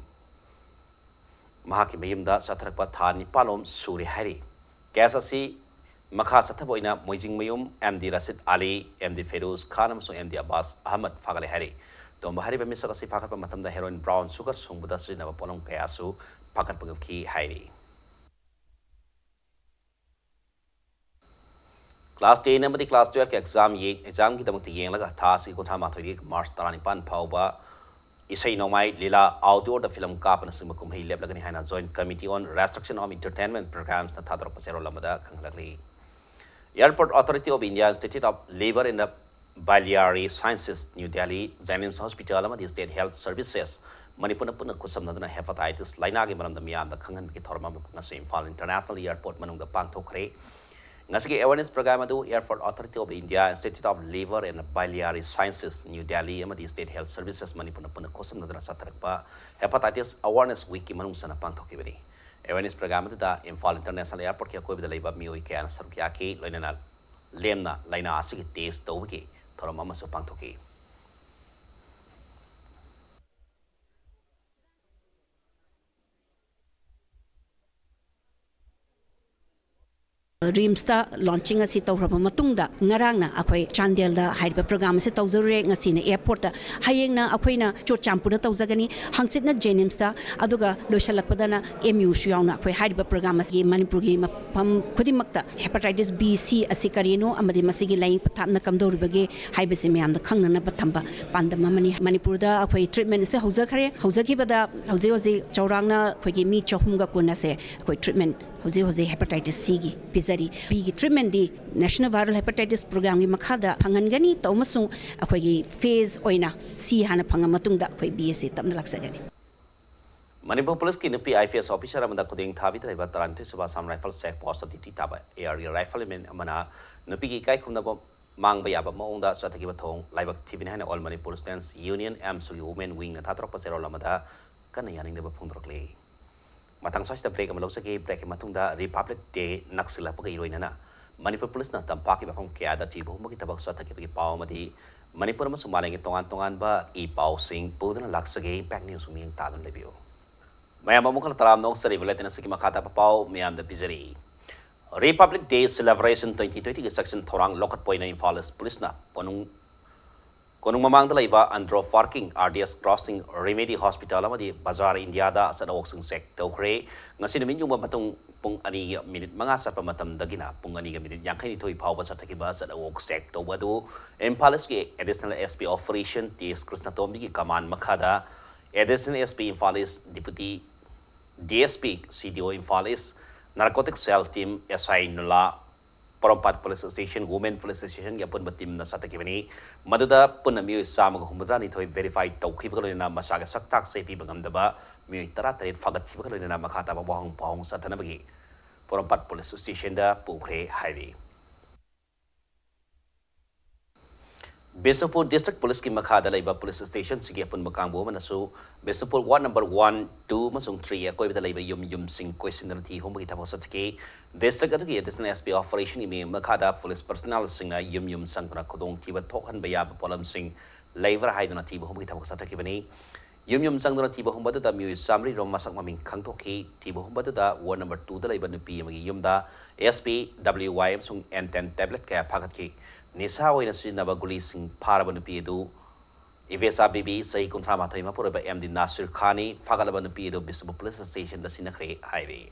ꯃꯍꯥꯛꯀꯤ ꯃꯌꯨꯝꯗ ꯆꯠꯊꯔꯛꯄ ꯊꯥ ꯅꯤꯄꯥꯜꯂꯣꯝ ꯁꯨꯔꯦ ꯍꯥꯏꯔꯤ꯫ Case ꯑꯁꯤ ꯃꯈꯥ ꯆꯠꯊꯕ ꯑꯣꯏꯅ ꯃꯣꯏꯖꯤꯡꯃꯌꯨꯝ ꯑꯦꯝ ꯗꯤ ꯔꯁꯤꯗ ꯑꯂꯤ, ꯑꯦꯝ ꯗꯤ ꯐꯤꯔꯨꯖ ꯈꯥꯟ ꯑꯃꯁꯨꯡ ꯑꯦꯝ ꯗꯤ ꯑꯕꯥꯁ ꯑꯍꯃꯗ ꯐꯥꯒꯠꯂꯦ ꯍꯥꯏꯔꯤ꯫ ꯇꯣꯝꯕ ꯍꯥꯏꯔꯤꯕ ꯃꯤꯁꯛ ꯑꯁꯤ ꯐꯥꯒꯠꯄ ꯃꯇꯝꯗ heroin, brown sugar ꯁꯨꯡꯕꯗ ꯁꯤꯖꯤꯟꯅꯕ ꯄꯣꯠꯂꯝ ꯀꯌꯥꯁꯨ ꯐꯥꯒꯠꯄ ꯉꯝꯈꯤ ꯍꯥꯏꯔꯤ꯫ Class ten ꯑꯃꯗꯤ class twelveꯀꯤ exam ꯌꯦꯡ-, examꯒꯤꯗꯃꯛꯇ ꯌꯦꯡꯂꯒ ꯊꯥ ꯑꯁꯤꯒꯤ ꯀꯨꯟꯊ꯭ꯔꯥ ꯃꯥꯊꯣꯏꯗꯒꯤ March ꯇꯔꯥꯅꯤꯄꯥꯟ ꯐꯥꯎꯕ ꯏꯁꯩ ꯅꯣꯡꯃꯥꯏ, ꯂꯤꯂꯥ, outdoorꯗ film ꯀꯥꯞꯄꯅꯆꯤꯡꯕ ꯀꯨꯝꯍꯩ ꯂꯦꯞꯂꯒꯅꯤ ꯍꯥꯏꯅ Joint Committee on Restriction on Entertainment Programmesꯅ ꯊꯥꯗꯣꯔꯛꯄ ꯆꯦꯔꯣꯜ ꯑꯃꯗ ꯈꯪꯍꯜꯂꯛꯂꯤ꯫ Airport Authority of India Institute of Liver and Biliary Sciences, New Delhi, JNIMS Hospital ꯑꯃꯗꯤ State Health Services ꯃꯅꯤꯄꯨꯔꯅ ꯄꯨꯟꯅ ꯈꯨꯠꯁꯝꯅꯗꯨꯅ hepatitis ꯂꯥꯏꯅꯥꯒꯤ ꯃꯔꯝꯗ ꯃꯤꯌꯥꯝꯗ ꯈꯪꯍꯟꯕꯒꯤ ꯊꯧꯔꯝ ꯑꯃ ꯉꯁꯤ ꯏꯝꯐꯥꯜ International Airport ꯃꯅꯨꯡꯗ ꯄꯥꯡꯊꯣꯛꯈ꯭ꯔꯦ꯫ ꯉꯁꯤꯒꯤ awareness program ꯑꯗꯨ Airport Authority of India, Institute of Liver and Biliary Sciences, New Delhi ꯑꯃꯗꯤ State Health Services ꯃꯅꯤꯄꯨꯔꯅ ꯄꯨꯟꯅ ꯈꯨꯠꯁꯝꯅꯗꯨꯅ ꯆꯠꯊꯔꯛꯄ Hepatitis Awareness Weekꯀꯤ ꯃꯅꯨꯡ ꯆꯟꯅ ꯄꯥꯡꯊꯣꯛꯈꯤꯕꯅꯤ꯫ Awareness program ꯑꯗꯨꯗ ꯏꯝꯐꯥꯜ International Airportꯀꯤ ꯑꯀꯣꯏꯕꯗ ꯂꯩꯕ ꯃꯤꯑꯣꯏ ꯀꯌꯥꯅ ꯁꯔꯨꯛ ꯌꯥꯈꯤ, ꯂꯣꯏꯅꯅ ꯂꯦꯝꯅ ꯂꯥꯏꯅꯥ ꯑꯁꯤꯒꯤ test ꯇꯧꯕꯒꯤ ꯊꯧꯔꯝ ꯑꯃꯁꯨ ꯄꯥꯡꯊꯣꯛꯈꯤ꯫ ꯔꯤꯝꯁꯇ ꯂꯣꯟꯆꯤꯡ ꯑꯁꯤ ꯇꯧꯈ꯭ꯔꯕ ꯃꯇꯨꯡꯗ, ꯉꯔꯥꯡꯅ ꯑꯩꯈꯣꯏ ꯆꯥꯟꯗꯦꯜꯗ ꯍꯥꯏꯔꯤꯕ ꯄ꯭ꯔꯣꯒ꯭ꯔꯥꯝ ꯑꯁꯤ ꯇꯧꯖꯔꯨꯔꯦ꯫ ꯉꯁꯤꯅ ꯑꯦꯌꯥꯔꯄꯣꯔꯠꯇ, ꯍꯌꯦꯡꯅ ꯑꯩꯈꯣꯏꯅ ꯆꯨꯔꯆꯥꯟꯄꯨꯔꯗ ꯇꯧꯖꯒꯅꯤ, ꯍꯪꯆꯤꯠꯅ ꯖꯦꯅꯤꯝꯁꯇ, ꯑꯗꯨꯒ ꯂꯣꯏꯁꯤꯜꯂꯛꯄꯗꯅ ꯑꯦꯝ ꯌꯨꯁꯨ ꯌꯥꯎꯅ ꯑꯩꯈꯣꯏ ꯍꯥꯏꯔꯤꯕ ꯄ꯭ꯔꯣꯒ꯭ꯔꯥꯝ ꯑꯁꯤꯒꯤ ꯃꯅꯤꯄꯨꯔꯒꯤ ꯃꯐꯝ ꯈꯨꯗꯤꯡꯃꯛꯇ ꯍꯦꯄꯥꯇꯥꯏꯇꯤꯁ ꯕꯤ ꯁꯤ ꯑꯁꯤ ꯀꯔꯤꯅꯣ ꯑꯃꯗꯤ ꯃꯁꯤꯒꯤ ꯂꯥꯏꯌꯦꯡ ꯄꯊꯥꯞꯅ ꯀꯝꯗꯧꯔꯤꯕꯒꯦ ꯍꯥꯏꯕꯁꯤ ꯃꯌꯥꯝꯗ ꯈꯪꯅꯅꯕ ꯊꯝꯕ ꯄꯥꯟꯗꯝ ꯑꯃꯅꯤ꯫ ꯃꯅꯤꯄꯨꯔꯗ ꯑꯩꯈꯣꯏ ꯇ꯭ꯔꯤꯠꯃꯦꯟ ꯑꯁꯤ ꯍꯧꯖꯈ꯭ꯔꯦ꯫ ꯍꯧꯖꯈꯤꯕꯗ ꯍꯧꯖꯤꯛ ꯍꯧꯖꯤꯛ ꯆꯥꯎꯔꯥꯛꯅ ꯑꯩꯈꯣꯏꯒꯤ ꯃꯤ ꯆꯍꯨꯝꯒ ꯀꯨꯟ ꯑꯁꯦ ꯑꯩꯈꯣꯏ ꯇ꯭ꯔꯤꯠꯃꯦꯟ ꯍꯧꯖꯤꯛ ꯍꯧꯖꯤꯛ ꯍꯦꯄꯥꯇꯥꯏꯇꯤꯁ ꯁꯤꯒꯤ ꯄꯤꯖꯔꯤ꯫ ꯕꯤꯒꯤ ꯇ꯭ꯔꯤꯠꯃꯦꯟꯗꯤ ꯅꯦꯁꯅꯦꯜ ꯚꯥꯏꯔꯦꯜ ꯍꯦꯄꯥꯇꯥꯏꯇꯤꯁ ꯄ꯭ꯔꯣꯒ꯭ꯔꯥꯝꯒꯤ ꯃꯈꯥꯗ ꯐꯪꯍꯟꯒꯅꯤ꯫ ꯇꯧ ꯑꯃꯁꯨꯡ ꯑꯩꯈꯣꯏꯒꯤ ꯐꯦꯖ ꯑꯣꯏꯅ ꯁꯤ ꯍꯥꯟꯅ ꯐꯪꯉ ꯃꯇꯨꯡꯗ ꯑꯩꯈꯣꯏ ꯕꯤ ꯑꯁꯤ ꯇꯞꯅ ꯂꯥꯛꯆꯒꯅꯤ꯫ ꯃꯅꯤꯄꯨꯔ ꯄꯨꯂꯤꯁꯀꯤ ꯅꯨꯄꯤ ꯑꯥꯏ ꯄꯤ ꯑꯦꯁ ꯑꯣꯐꯤꯁꯔ ꯑꯃꯗ ꯈꯨꯗꯤꯡ ꯊꯥꯕꯤꯗ ꯂꯩꯕ ꯇꯔꯥꯅꯤꯊꯣꯏ ꯁꯨꯕ Assam rifle check post duty ꯇꯥꯕ ꯑꯦ ꯑꯥꯔꯒꯤ ꯔꯥꯏꯐꯜꯃꯦꯟ ꯑꯃꯅ ꯅꯨꯄꯤꯒꯤ ꯏꯀꯥꯏ ꯈꯨꯝꯅꯕ ꯃꯥꯡꯕ ꯌꯥꯕ ꯃꯑꯣꯡꯗ ꯆꯠꯊꯈꯤꯕ ꯊꯧꯑꯣꯡ ꯂꯥꯏꯕꯛ ꯊꯤꯕꯅꯤ ꯍꯥꯏꯅ ꯑꯣꯜ ꯃꯅꯤꯄꯨꯔ ꯁ꯭ꯇꯨꯗꯦꯟꯠꯁ ꯌꯨꯅꯤꯌꯟ, ꯑꯦꯝꯁꯨꯒꯤ ꯋꯨꯃꯦꯟ ꯋꯤꯡꯅ ꯊꯥꯗꯣꯔꯛꯄ ꯆꯦꯔꯣꯜ ꯑꯃꯗ ꯀꯟꯅ ꯌꯥꯅꯤꯡꯗꯕ ꯐꯣꯡꯗꯣꯔꯛꯂꯤ꯫ ꯃꯊꯪ ꯁ꯭ꯋꯥꯏꯁꯤꯗ ꯕ꯭ꯔꯦꯛ ꯑꯃ ꯂꯧꯖꯒꯦ꯫ ꯕ꯭ꯔꯦꯛꯀꯤ ꯃꯇꯨꯡꯗ ꯔꯤꯄꯕ꯭ꯂꯤꯛ ꯗꯦ ꯅꯛꯁꯤꯜꯂꯛꯄꯒ ꯏꯔꯣꯏꯅꯅ ꯃꯅꯤꯄꯨꯔ ꯄꯨꯂꯤꯁꯅ ꯇꯝꯄꯥꯛꯀꯤ ꯃꯐꯝ ꯀꯌꯥꯗ ꯊꯤꯕ ꯍꯨꯝꯕꯒꯤ ꯊꯕꯛ ꯆꯠꯊꯈꯤꯕꯒꯤ ꯄꯥꯎ ꯑꯃꯗꯤ ꯃꯅꯤꯄꯨꯔ ꯑꯃꯁꯨꯡ ꯃꯥꯂꯦꯝꯒꯤ ꯇꯣꯉꯥꯟ ꯇꯣꯉꯥꯟꯕ ꯏ ꯄꯥꯎꯁꯤꯡ ꯄꯨꯗꯨꯅ ꯂꯥꯛꯆꯒꯦ꯫ ꯏꯝꯄꯦꯛ ꯅ꯭ꯌꯨꯁ ꯃꯤꯠꯌꯦꯡ ꯇꯥꯗꯨꯅ ꯂꯩꯕꯤꯌꯨ꯫ ꯃꯌꯥꯝ ꯑꯃꯨꯛ ꯍꯟꯅ ꯇꯔꯥꯝꯅ ꯑꯣꯛꯆꯔꯤ꯫ ꯕꯨꯂꯦꯇꯤꯟ ꯑꯁꯤꯒꯤ ꯃꯈꯥ ꯇꯥꯕ ꯄꯥꯎ ꯃꯌꯥꯝꯗ ꯄꯤꯖꯔꯤ꯫ ꯔꯤꯄꯕ꯭ꯂꯤꯛ ꯗꯦ ꯁꯦꯂꯦꯕ꯭ꯔꯦꯁꯟ ꯇ꯭ꯋꯦꯟꯇꯤ ꯇ꯭ꯋꯦꯟꯇꯤꯒꯤ ꯆꯦꯛꯁꯤꯟ ꯊꯧꯔꯥꯡ ꯂꯧꯈꯠꯄ ꯑꯣꯏꯅ ꯏꯝꯐꯥꯜ ꯏꯁ ꯄꯨꯂꯤꯁꯅ ꯀꯣꯅꯨꯡ ꯀꯣꯅꯨꯡ ꯃꯃꯥꯡꯗ ꯂꯩꯕ Andro parking, R D S crossing, remedy hospital ꯑꯃꯗꯤ ꯕꯖꯥꯔ ꯏꯟꯗꯤꯌꯥꯗ ꯑꯆꯠ ꯑꯋꯣꯛꯁꯤꯡ ꯆꯦꯛ ꯇꯧꯈ꯭ꯔꯦ꯫ ꯉꯁꯤ ꯅꯨꯃꯤꯠ ꯌꯨꯡꯕ ꯃꯇꯨꯡ ꯄꯨꯡ ꯑꯅꯤꯒ ꯃꯤꯅꯤꯠ ꯃꯉꯥ ꯆꯠꯄ ꯃꯇꯝꯗꯒꯤꯅ ꯄꯨꯡ ꯑꯅꯤꯒ ꯃꯤꯅꯤꯠ ꯌꯥꯡꯈꯩꯅꯤꯊꯣꯏ ꯐꯥꯎꯕ ꯆꯠꯊꯈꯤꯕ ꯑꯆꯠ ꯑꯋꯣꯛ ꯆꯦꯛ ꯇꯧꯕ ꯑꯗꯨ ꯏꯝꯐꯥꯜ ꯏꯁꯀꯤ additional S P operation T S ꯀ꯭ꯔꯤꯁꯅꯇꯣꯝꯕꯤꯒꯤ ꯀꯃꯥꯟ ꯃꯈꯥꯗ additional S P Imphal East, deputy D S P, C D O Imphal East, narcotic cell team, S I Nula, Porompat police station, women police ꯁ꯭ꯇꯦꯁꯟꯒꯤ ꯑꯄꯨꯟꯕ ꯇꯤꯝꯅ ꯆꯠꯊꯈꯤꯕꯅꯤ꯫ ꯃꯗꯨꯗ ꯄꯨꯟꯅ ꯃꯤꯑꯣꯏ ꯆꯥꯝꯃꯒ ꯍꯨꯝꯐꯨꯇꯔꯥꯅꯤꯊꯣꯏ ꯚꯦꯔꯤꯐꯥꯏ ꯇꯧꯈꯤꯕꯒ ꯂꯣꯏꯅꯅ ꯃꯁꯥꯒꯤ ꯁꯛꯇꯥꯛ ꯆꯦ ꯄꯤꯕ ꯉꯝꯗꯕ ꯃꯤꯑꯣꯏ ꯇꯔꯥꯇꯔꯦꯠ ꯐꯥꯒꯠꯈꯤꯕꯒ ꯂꯣꯏꯅꯅ ꯃꯈꯥ ꯇꯥꯕ ꯋꯥꯍꯪ ꯄꯥꯎꯍꯪ ꯆꯠꯊꯅꯕꯒꯤ ꯄꯣꯔꯣꯝꯄꯥꯠ ꯄꯨꯂꯤꯁ ꯁ꯭ꯇꯦꯁꯟꯗ ꯄꯨꯈ꯭ꯔꯦ ꯍꯥꯏꯔꯤ꯫ ꯕꯤꯁꯅꯨꯄꯨꯔ ꯗꯤꯁꯇ꯭ꯔꯤꯛ ꯄꯨꯂꯤꯁꯀꯤ ꯃꯈꯥꯗ ꯂꯩꯕ ꯄꯨꯂꯤꯁ ꯁ꯭ꯇꯦꯁꯟꯁꯤꯡꯒꯤ ꯑꯄꯨꯟꯕ ꯀꯥꯡꯕꯨ ꯑꯃꯅꯁꯨ Bishnupur ward number one, two ꯑꯃꯁꯨꯡ ꯊ꯭ꯔꯤꯒꯤ ꯑꯀꯣꯏꯕꯗ ꯂꯩꯕ ꯌꯨꯝ ꯌꯨꯝꯁꯤꯡ ꯀꯣꯏꯁꯤꯟꯗꯨꯅ ꯊꯤ ꯍꯨꯝꯕꯒꯤ ꯊꯕꯛ ꯆꯠꯊꯈꯤ꯫ ꯗꯤꯁꯇ꯭ꯔꯤꯛ ꯑꯗꯨꯒꯤ ꯑꯦꯗꯤꯁꯅꯦꯜ ꯑꯦꯁ ꯄꯤ ꯑꯣꯄꯔꯦꯁꯟꯒꯤ ꯃꯤꯠꯌꯦꯡ ꯃꯈꯥꯗ ꯄꯨꯂꯤꯁ ꯄꯔꯁꯅꯦꯜꯁꯤꯡꯅ ꯌꯨꯝ ꯌꯨꯝ ꯆꯪꯗꯨꯅ ꯈꯨꯗꯣꯡꯊꯤꯕ ꯊꯣꯛꯍꯟꯕ ꯌꯥꯕ ꯄꯣꯠꯂꯝꯁꯤꯡ ꯂꯩꯕ꯭ꯔꯥ ꯍꯥꯏꯗꯨꯅ ꯊꯤꯕ ꯍꯨꯝꯕꯒꯤ ꯊꯕꯛ ꯆꯠꯊꯈꯤꯕꯅꯤ꯫ ꯌꯨꯝ ꯌꯨꯝ ꯆꯪꯗꯨꯅ ꯊꯤꯕ ꯍꯨꯝꯕꯗꯨꯗ ꯃꯤꯑꯣꯏ ꯆꯥꯃꯔꯤ ꯔꯣꯝ ꯃꯁꯛ ꯃꯃꯤꯡ ꯈꯪꯗꯣꯛꯈꯤ꯫ ꯊꯤꯕ ꯍꯨꯝꯕꯗꯨꯗ ward number two ꯗ ꯂꯩꯕ ꯅꯨꯄꯤ ꯑꯃꯒꯤ ꯌꯨꯝꯗ S P, W Y ꯑꯃꯁꯨꯡ N ten tablet ꯀꯌꯥ ꯐꯥꯒꯠꯈꯤ꯫ ꯅꯤꯁꯥ ꯑꯣꯏꯅ ꯁꯤꯖꯤꯟꯅꯕ ꯒꯨꯂꯤꯁꯤꯡ ꯐꯥꯔꯕ ꯅꯨꯄꯤ ꯑꯗꯨ ꯏꯕꯦꯁꯥ ꯕꯤꯕꯤ, ꯆꯍꯤ ꯀꯨꯟꯊ꯭ꯔꯥ ꯃꯥꯊꯣꯏ, ꯃꯄꯨꯔꯣꯏꯕ M D ꯅꯥꯁꯤꯔ ꯈꯥꯟꯅꯤ꯫ ꯐꯥꯒꯠꯂꯕ ꯅꯨꯄꯤ ꯑꯗꯨ ꯕꯤꯁꯅꯨꯄꯨꯔ police station ꯗ ꯁꯤꯟꯅꯈ꯭ꯔꯦ ꯍꯥꯏꯔꯤ꯫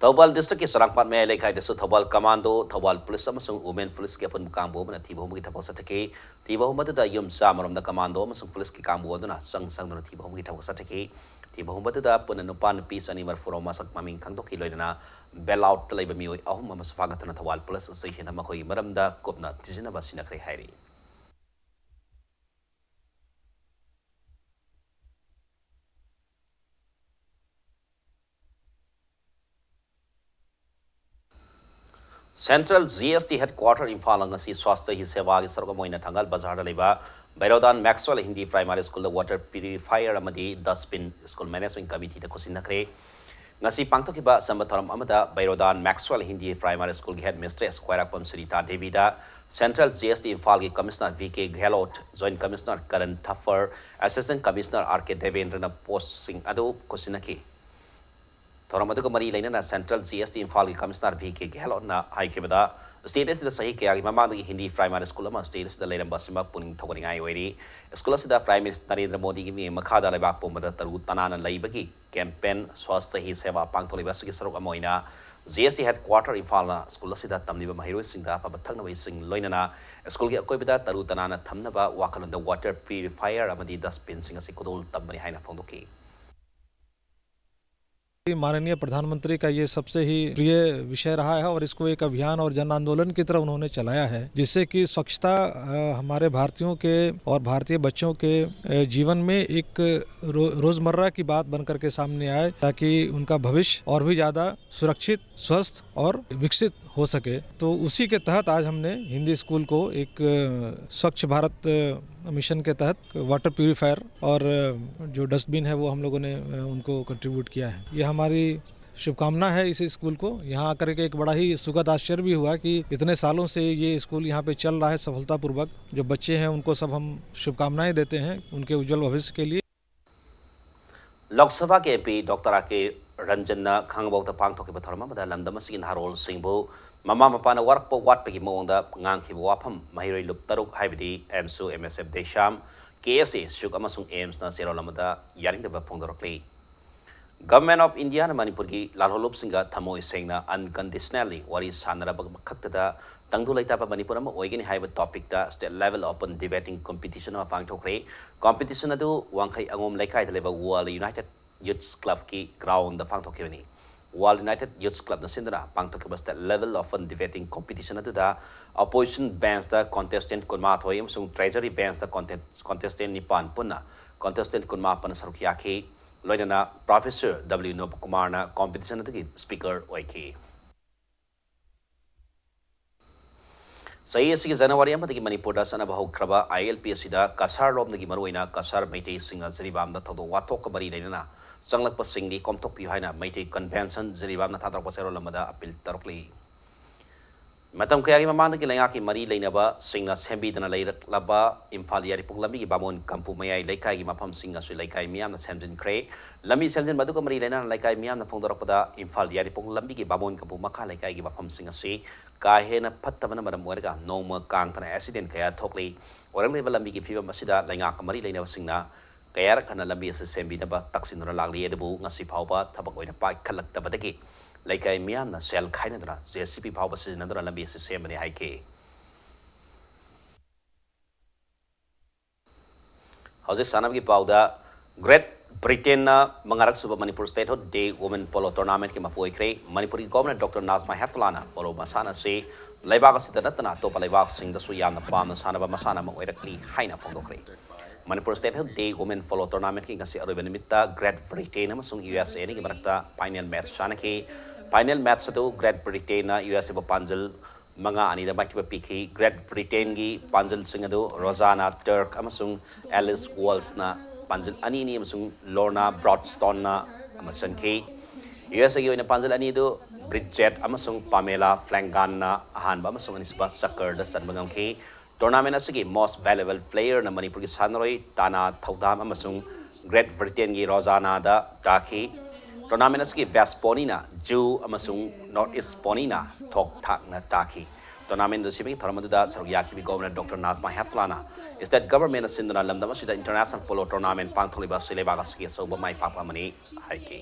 ꯊꯧꯕꯥꯜ district ꯀꯤ ꯆꯔꯥꯡꯄꯥꯠ ꯃꯌꯥꯏ ꯂꯩꯀꯥꯏꯗꯁꯨ ꯊꯧꯕꯥꯜ commando, ꯊꯧꯕꯥꯜ police ꯑꯃꯁꯨꯡ women police ꯀꯤ ꯑꯄꯨꯟꯕ ꯀꯥꯡꯕꯨ ꯑꯃꯅ ꯊꯤꯕ ꯍꯨꯝꯕꯒꯤ ꯊꯕꯛ ꯆꯠꯊꯈꯤ꯫ ꯊꯤꯕ ꯍꯨꯝꯕꯗꯨꯗ ꯌꯨꯝ ꯆꯥꯝꯃ ꯔꯣꯝꯗ commando ꯑꯃꯁꯨꯡ police ꯀꯤ ꯀꯥꯡꯕꯨ ꯑꯗꯨꯅ ꯆꯪ ꯆꯪꯗꯨꯅ ꯊꯤꯕ ꯍꯨꯝꯕꯒꯤ ꯊꯕꯛ ꯆꯠꯊꯈꯤ꯫ ꯊꯤꯕ ꯍꯨꯝꯕꯗꯨꯗ ꯄꯨꯟꯅ ꯅꯨꯄꯥ ꯅꯨꯄꯤ ꯆꯅꯤ ꯃꯔꯤꯐꯨ ꯔꯣꯝ ꯃꯁꯛ ꯃꯃꯤꯡ ꯈꯪꯗꯣꯛꯈꯤ, ꯂꯣꯏꯅꯅ belt ꯇ ꯂꯩꯕ ꯃꯤꯑꯣꯏ ꯑꯍꯨꯝ ꯑꯃꯁꯨ ꯐꯥꯒꯠꯇꯨꯅ ꯊꯧꯕꯥꯜ police station ꯗ ꯃꯈꯣꯏꯒꯤ ꯃꯔꯝꯗ ꯀꯨꯞꯅ ꯊꯤꯖꯤꯟꯅꯕ ꯁꯤꯟꯅꯈ꯭ꯔꯦ ꯍꯥꯏꯔꯤ꯫ Central G S T headquarter ꯏꯝꯐꯥꯜꯅ ꯉꯁꯤ ꯁ꯭ꯋꯥꯁꯊ ꯍꯤ ꯁꯦꯕꯥꯒꯤ ꯁꯔꯨꯛ ꯑꯃ ꯑꯣꯏꯅ ꯊꯪꯒꯥꯜ ꯕꯖꯥꯔꯗ ꯂꯩꯕ ꯕꯩꯔꯣꯗꯥꯟ ꯃꯦꯛꯁꯋꯦꯜ ꯍꯤꯟꯗꯤ primary school ꯗ water purifier ꯑꯃꯗꯤ dustbin school management committee ꯗ ꯈꯨꯠꯁꯤꯟꯅꯈ꯭ꯔꯦ꯫ ꯉꯁꯤ ꯄꯥꯡꯊꯣꯛꯈꯤꯕ ꯑꯆꯝꯕ ꯊꯧꯔꯝ ꯑꯃꯗ ꯕꯩꯔꯣꯗꯥꯟ ꯃꯦꯛꯁꯋꯦꯜ ꯍꯤꯟꯗꯤ primary school ꯒꯤ headmistress ꯈ꯭ꯋꯥꯏꯔꯥꯛꯄꯝ Sunita ꯗꯦꯕꯤꯗ Central G S T ꯏꯝꯐꯥꯜꯒꯤ Commissioner V K Gehlot, Joint Commissioner Karan Thapar, Assistant Commissioner R K ꯗꯦꯕꯦꯟꯗ꯭ꯔꯅ post ꯁꯤꯡ ꯑꯗꯨ ꯈꯨꯠꯁꯤꯟꯅꯈꯤ꯫ ꯊꯧꯔꯝ ꯑꯗꯨꯒ ꯃꯔꯤ ꯂꯩꯅꯅ Central G S T ꯏꯝꯐꯥꯜꯒꯤ Commissioner V K Gehlotꯅ ꯍꯥꯏꯈꯤꯕꯗ, state ꯑꯁꯤꯗ ꯆꯍꯤ ꯀꯌꯥꯒꯤ ꯃꯃꯥꯡꯗꯒꯤ ꯍꯤꯟꯗꯤ primary school ꯑꯃ state ꯑꯁꯤꯗ ꯂꯩꯔꯝꯕ ꯑꯁꯤꯃꯛ ꯄꯨꯛꯅꯤꯡ ꯊꯧꯒꯠꯅꯤꯡꯉꯥꯏ ꯑꯣꯏꯔꯤ꯫ School ꯑꯁꯤꯗ Prime Minister ꯅꯔꯦꯟꯗ꯭ꯔ ꯃꯣꯗꯤꯒꯤ ꯃꯤꯠꯌꯦꯡ ꯃꯈꯥꯗ ꯂꯩꯕꯥꯛ ꯄꯨꯝꯕꯗ ꯇꯔꯨ ꯇꯅꯥꯟꯅ ꯂꯩꯕꯒꯤ campaign ꯁ꯭ꯋꯥꯁꯊ ꯍꯤ ꯁꯦꯕꯥ ꯄꯥꯡꯊꯣꯛꯂꯤꯕ ꯑꯁꯤꯒꯤ ꯁꯔꯨꯛ ꯑꯃ ꯑꯣꯏꯅ G S T headquarter ꯏꯝꯐꯥꯜꯅ school ꯑꯁꯤꯗ ꯇꯝꯂꯤꯕ ꯃꯍꯩꯔꯣꯏꯁꯤꯡꯗ ꯑꯐꯕ ꯊꯛꯅꯕ ꯏꯁꯤꯡ, ꯂꯣꯏꯅꯅ school ꯒꯤ ꯑꯀꯣꯏꯕꯗ ꯇꯔꯨ ꯇꯅꯥꯟꯅ ꯊꯝꯅꯕ ꯋꯥꯈꯜꯂꯣꯟꯗ water purifier ꯑꯃꯗꯤ dustbin ꯁꯤꯡ ꯑꯁꯤ ꯈꯨꯗꯣꯜ ꯇꯝꯕꯅꯤ ꯍꯥꯏꯅ ꯐꯣꯡꯗꯣꯛꯈꯤ꯫ माननीय प्रधानमंत्री का ये सबसे ही प्रिय विषय रहा है और इसको एक अभियान और जन आंदोलन की तरह उन्होंने चलाया है, जिससे कि स्वच्छता, अ, हमारे भारतीयों के और भारतीय बच्चों के, अ, जीवन में एक रो-, रोजमर्रा की बात बन करके सामने आए, ताकि उनका भविष्य और भी ज्यादा सुरक्षित, स्वस्थ और विकसित हो सके। तो उसी के तहत आज हमने हिंदी स्कूल को एक, अ, स्वच्छ भारत, अ, मिशन के तहत water purifier और, अ, जो dustbin है, वो हम लोगों ने, अ, उनको contribute किया है। ये हमारी शुभकामना है इस स्कूल को। यहाँ आकर के एक बड़ा ही सुखद आश्चर्य भी हुआ कि इतने सालों से ये स्कूल यहाँ पे चल रहा है सफलतापूर्वक। जो बच्चे हैं उनको सब हम शुभकामनाएं देते हैं उनके उज्जवल भविष्य के लिए। ꯂꯣꯛ ꯁꯚꯥꯒꯤ ꯑꯦꯝ ꯄꯤ ꯗꯣꯛꯇꯔ ꯑꯥꯔ ꯀꯦ ꯔꯟꯖꯟꯅ ꯈꯥꯡꯉꯕꯣꯛꯇ ꯄꯥꯡꯊꯣꯛꯈꯤꯕ ꯊꯧꯔꯝ ꯑꯃꯗ ꯂꯝꯗꯝ ꯑꯁꯤꯒꯤ ꯅꯍꯥꯔꯣꯜꯁꯤꯡꯕꯨ ꯃꯃꯥ ꯃꯄꯥꯅ ꯋꯥꯔꯛꯄ ꯋꯥꯠꯄꯒꯤ ꯃꯑꯣꯡꯗ ꯉꯥꯡꯈꯤꯕ ꯋꯥꯐꯝ ꯃꯍꯩꯔꯣꯏ ꯂꯨꯞ ꯇꯔꯨꯛ ꯍꯥꯏꯕꯗꯤ ꯑꯦꯝꯁꯨ, ꯑꯦꯝ ꯑꯦꯁ ꯑꯦꯐ ꯗꯦꯁꯥꯝ, ꯀꯦ ꯑꯦꯁ ꯑꯦ ꯁꯨꯛ ꯑꯃꯁꯨꯡ ꯑꯦꯝꯁꯅ ꯆꯦꯔꯣꯜ ꯑꯃꯗ ꯌꯥꯅꯤꯡꯗꯕ ꯐꯣꯡꯗꯣꯔꯛꯂꯤ꯫ Government of Indiaꯅ ꯃꯅꯤꯄꯨꯔꯒꯤ ꯂꯥꯜꯍꯧꯂꯨꯞꯁꯤꯡꯒ ꯊꯃꯣꯏ ꯁꯦꯡꯅ unconditionally ꯋꯥꯔꯤ ꯁꯥꯟꯅꯔꯕ ꯈꯛꯇꯗ ꯇꯪꯗꯨ ꯂꯩꯇꯥꯕ ꯃꯅꯤꯄꯨꯔ ꯑꯃ ꯑꯣꯏꯒꯅꯤ ꯍꯥꯏꯕ ꯇꯣꯄꯤꯛꯇ state level open debating competition ꯑꯃ ꯄꯥꯡꯊꯣꯛꯈ꯭ꯔꯦ꯫ Competition ꯑꯗꯨ ꯋꯥꯡꯈꯩ ꯑꯉꯣꯝ ꯂꯩꯀꯥꯏꯗ ꯂꯩꯕ World United Youths Clubꯀꯤ groundꯗ ꯄꯥꯡꯊꯣꯛꯈꯤꯕꯅꯤ꯫ World United Youths Clubꯅ ꯁꯤꯟꯗꯨꯅ ꯄꯥꯡꯊꯣꯛꯈꯤꯕ state level open debating competition ꯑꯗꯨꯗ opposition benchꯇ contestant ꯀꯨꯟꯃꯥꯊꯣꯏ ꯑꯃꯁꯨꯡ treasury benchꯇ contestant ꯅꯤꯄꯥꯟ ꯄꯨꯟꯅ contestant ꯀꯨꯟꯃꯥꯄꯟꯅ ꯁꯔꯨꯛ ꯌꯥꯈꯤ꯫ ꯂꯣꯏꯅꯅ Professor W ꯅꯣꯕꯀꯨꯃꯥꯔꯅ competition ꯑꯗꯨꯒꯤ speaker ꯑꯣꯏꯈꯤ꯫ ꯆꯍꯤ ꯑꯁꯤꯒꯤ ꯖꯅꯋꯥꯔꯤ ꯑꯃꯗꯒꯤ ꯃꯅꯤꯄꯨꯔꯗ ꯆꯠꯅꯕ ꯍꯧꯈ꯭ꯔꯕ ꯑꯥꯏ ꯑꯦꯜ ꯄꯤ ꯑꯁꯤꯗ ꯀꯁꯥꯔ ꯂꯣꯝꯗꯒꯤ ꯃꯔꯨꯑꯣꯏꯅ ꯀꯁꯥꯔ ꯃꯩꯇꯩꯁꯤꯡꯅ ꯖꯤꯔꯤꯕꯥꯝꯗ ꯊꯧꯗꯣꯛ ꯋꯥꯊꯣꯛꯀ ꯃꯔꯤ ꯂꯩꯅꯅ ꯆꯪꯂꯛꯄꯁꯤꯡꯗꯤ ꯀꯣꯝꯊꯣꯛꯄꯤꯌꯨ ꯍꯥꯏꯅ ꯃꯩꯇꯩ convention ꯖꯤꯔꯤꯕꯥꯝꯅ ꯊꯥꯗꯣꯔꯛꯄ ꯆꯦꯔꯣꯜ ꯑꯃꯗ appeal ꯇꯧꯔꯛꯂꯤ꯫ ꯃꯇꯝ ꯀꯌꯥꯒꯤ ꯃꯃꯥꯡꯗꯒꯤ ꯂꯩꯉꯥꯛꯀꯤ ꯃꯔꯤ ꯂꯩꯅꯕꯁꯤꯡꯅ ꯁꯦꯝꯕꯤꯗꯨꯅ ꯂꯩꯔꯛꯂꯕ ꯏꯝꯐꯥꯜ ꯌꯥꯏꯔꯤꯄꯣꯛ ꯂꯝꯕꯤꯒꯤ ꯕꯥꯃꯣꯟ ꯀꯝꯄꯨ ꯃꯌꯥꯏ ꯂꯩꯀꯥꯏꯒꯤ ꯃꯐꯝꯁꯤꯡ ꯑꯁꯤ ꯂꯩꯀꯥꯏ ꯃꯤꯌꯥꯝꯅ ꯁꯦꯝꯖꯤꯟꯈ꯭ꯔꯦ꯫ ꯂꯝꯕꯤ ꯁꯦꯝꯖꯤꯟꯕ ꯑꯗꯨꯒ ꯃꯔꯤ ꯂꯩꯅꯅ ꯂꯩꯀꯥꯏ ꯃꯤꯌꯥꯝꯅ ꯐꯣꯡꯗꯣꯔꯛꯄꯗ ꯏꯝꯐꯥꯜ ꯌꯥꯏꯔꯤꯄꯣꯛ ꯂꯝꯕꯤꯒꯤ ꯕꯥꯃꯣꯟ ꯀꯝꯄꯨ ꯃꯈꯥ ꯂꯩꯀꯥꯏꯒꯤ ꯃꯐꯝꯁꯤꯡ ꯑꯁꯤ ꯀꯥ ꯍꯦꯟꯅ ꯐꯠꯇꯕꯅ ꯃꯔꯝ ꯑꯣꯏꯔꯒ ꯅꯣꯡꯃ ꯀꯥꯡꯊꯅ accident ꯀꯌꯥ ꯊꯣꯛꯂꯤ꯫ ꯑꯣꯏꯔꯛꯂꯤꯕ ꯂꯝꯕꯤꯒꯤ ꯐꯤꯕꯝ ꯑꯁꯤꯗ ꯂꯩꯉꯥꯛꯀ ꯃꯔꯤ ꯂꯩꯅꯕꯁꯤꯡꯅ ꯀꯌꯥꯔꯛ ꯍꯟꯅ ꯂꯝꯕꯤ ꯑꯁꯤ ꯁꯦꯝꯕꯤꯅꯕ ꯇꯛꯁꯤꯟꯗꯨꯅ ꯂꯥꯛꯂꯤ, ꯑꯗꯨꯕꯨ ꯉꯁꯤ ꯐꯥꯎꯕ ꯊꯕꯛ ꯑꯣꯏꯅ ꯄꯥꯏꯈꯠꯂꯛꯇꯕꯗꯒꯤ ꯂꯩꯀꯥꯏ ꯃꯤꯌꯥꯝꯅ ꯁꯦꯜ ꯈꯥꯏꯅꯗꯨꯅ ꯖꯦ ꯁꯤ ꯕꯤ ꯐꯥꯎꯕ ꯁꯤꯖꯤꯟꯅꯗꯨꯅ ꯂꯝꯕꯤ ꯑꯁꯤ ꯁꯦꯝꯕꯅꯤ ꯍꯥꯏꯈꯤ꯫ ꯍꯧꯖꯤꯛ ꯁꯥꯟꯅꯕꯒꯤ ꯄꯥꯎꯗ, Great Britainꯅ ꯃꯉꯥꯔꯛ ꯁꯨꯕ Manipur Statehood Day Women Polo Tournamentꯀꯤ ꯃꯄꯨ ꯑꯣꯏꯈ꯭ꯔꯦ꯫ ꯃꯅꯤꯄꯨꯔꯒꯤ Governor ꯗꯣꯛꯇꯔ ꯅꯥꯖꯃꯥ ꯍꯦꯞꯇꯨꯂꯥꯅ polo ꯃꯁꯥꯟꯅ ꯑꯁꯤ ꯂꯩꯕꯥꯛ ꯑꯁꯤꯗ ꯅꯠꯇꯅ ꯑꯇꯣꯞꯄ ꯂꯩꯕꯥꯛꯁꯤꯡꯗꯁꯨ ꯌꯥꯝꯅ ꯄꯥꯝꯅ ꯁꯥꯟꯅꯕ ꯃꯁꯥꯟꯅ ꯑꯃ ꯑꯣꯏꯔꯛꯂꯤ ꯍꯥꯏꯅ ꯐꯣꯡꯗꯣꯛꯈ꯭ꯔꯦ꯫ Manipur Statehood Day Women Polo Tournamentꯀꯤ ꯉꯁꯤ ꯑꯔꯣꯏꯕ ꯅꯨꯃꯤꯠꯇ Great Britain ꯑꯃꯁꯨꯡ ꯌꯨ ꯑꯦꯁ ꯑꯦ ꯑꯅꯤꯒꯤ ꯃꯔꯛꯇ final match ꯁꯥꯟꯅꯈꯤ꯫ Final match ꯑꯗꯨ Great Britainꯅ ꯌꯨ ꯑꯦꯁ ꯑꯦꯕꯨ ꯄꯥꯟꯖꯜ ꯃꯉꯥ ꯑꯅꯤꯗ ꯃꯥꯏꯊꯤꯕ ꯄꯤꯈꯤ꯫ Great Britainꯒꯤ ꯄꯥꯟꯖꯜꯁꯤꯡ ꯑꯗꯨ ꯔꯣꯖꯥꯅꯥ ꯇꯔꯛ ꯑꯃꯁꯨꯡ ꯑꯦꯂꯤꯁ ꯋꯥꯜꯁꯅ ꯄꯥꯟꯖꯜ ꯑꯅꯤ ꯑꯅꯤ ꯑꯃꯁꯨꯡ ꯂꯣꯔꯅꯥ ꯕ꯭ꯔꯣꯗꯁꯇꯣꯟꯅ ꯑꯃ ꯆꯟꯈꯤ꯫ ꯌꯨ ꯑꯦꯁ ꯑꯦꯒꯤ ꯑꯣꯏꯅ ꯄꯥꯟꯖꯜ ꯑꯅꯤꯗꯨ ꯕ꯭ꯔꯤꯠꯖꯦꯠ ꯑꯃꯁꯨꯡ ꯄꯥꯃꯦꯂꯥ ꯐ꯭ꯂꯦꯡꯒꯥꯟꯅ ꯑꯍꯥꯟꯕ ꯑꯃꯁꯨꯡ ꯑꯅꯤꯁꯨꯕ ꯆꯀꯔꯗ ꯆꯟꯕ ꯉꯝꯈꯤ꯫ Tournament ꯑꯁꯤꯒꯤ most valuable playerꯅ ꯃꯅꯤꯄꯨꯔꯒꯤ ꯁꯥꯟꯅꯔꯣꯏ ꯇꯥꯅꯥ ꯊꯧꯗꯥꯝ ꯑꯃꯁꯨꯡ Great Britainꯒꯤ ꯔꯣꯖꯥꯅꯥꯗ ꯇꯥꯈꯤ꯫ Tournament ꯑꯁꯤꯒꯤ best ponyꯅ ꯖꯨ ꯑꯃꯁꯨꯡ North East ponyꯅ ꯊꯣꯛ ꯊꯥꯛꯅ ꯇꯥꯈꯤ꯫ Tournament ꯁꯤꯟꯕꯒꯤ ꯊꯧꯔꯝ ꯑꯗꯨꯗ ꯁꯔꯨꯛ ꯌꯥꯈꯤꯕ Governor Doctor Nazma Heptullahꯅ state governmentꯅ ꯁꯤꯟꯗꯨꯅ ꯂꯝꯗꯝ ꯑꯁꯤꯗ international polo tournament ꯄꯥꯡꯊꯣꯛꯂꯤꯕ ꯑꯁꯤ ꯂꯩꯕꯥꯛ ꯑꯁꯤꯒꯤ ꯑꯆꯧꯕ ꯃꯥꯏ ꯄꯥꯛꯄ ꯑꯃꯅꯤ ꯍꯥꯏꯈꯤ꯫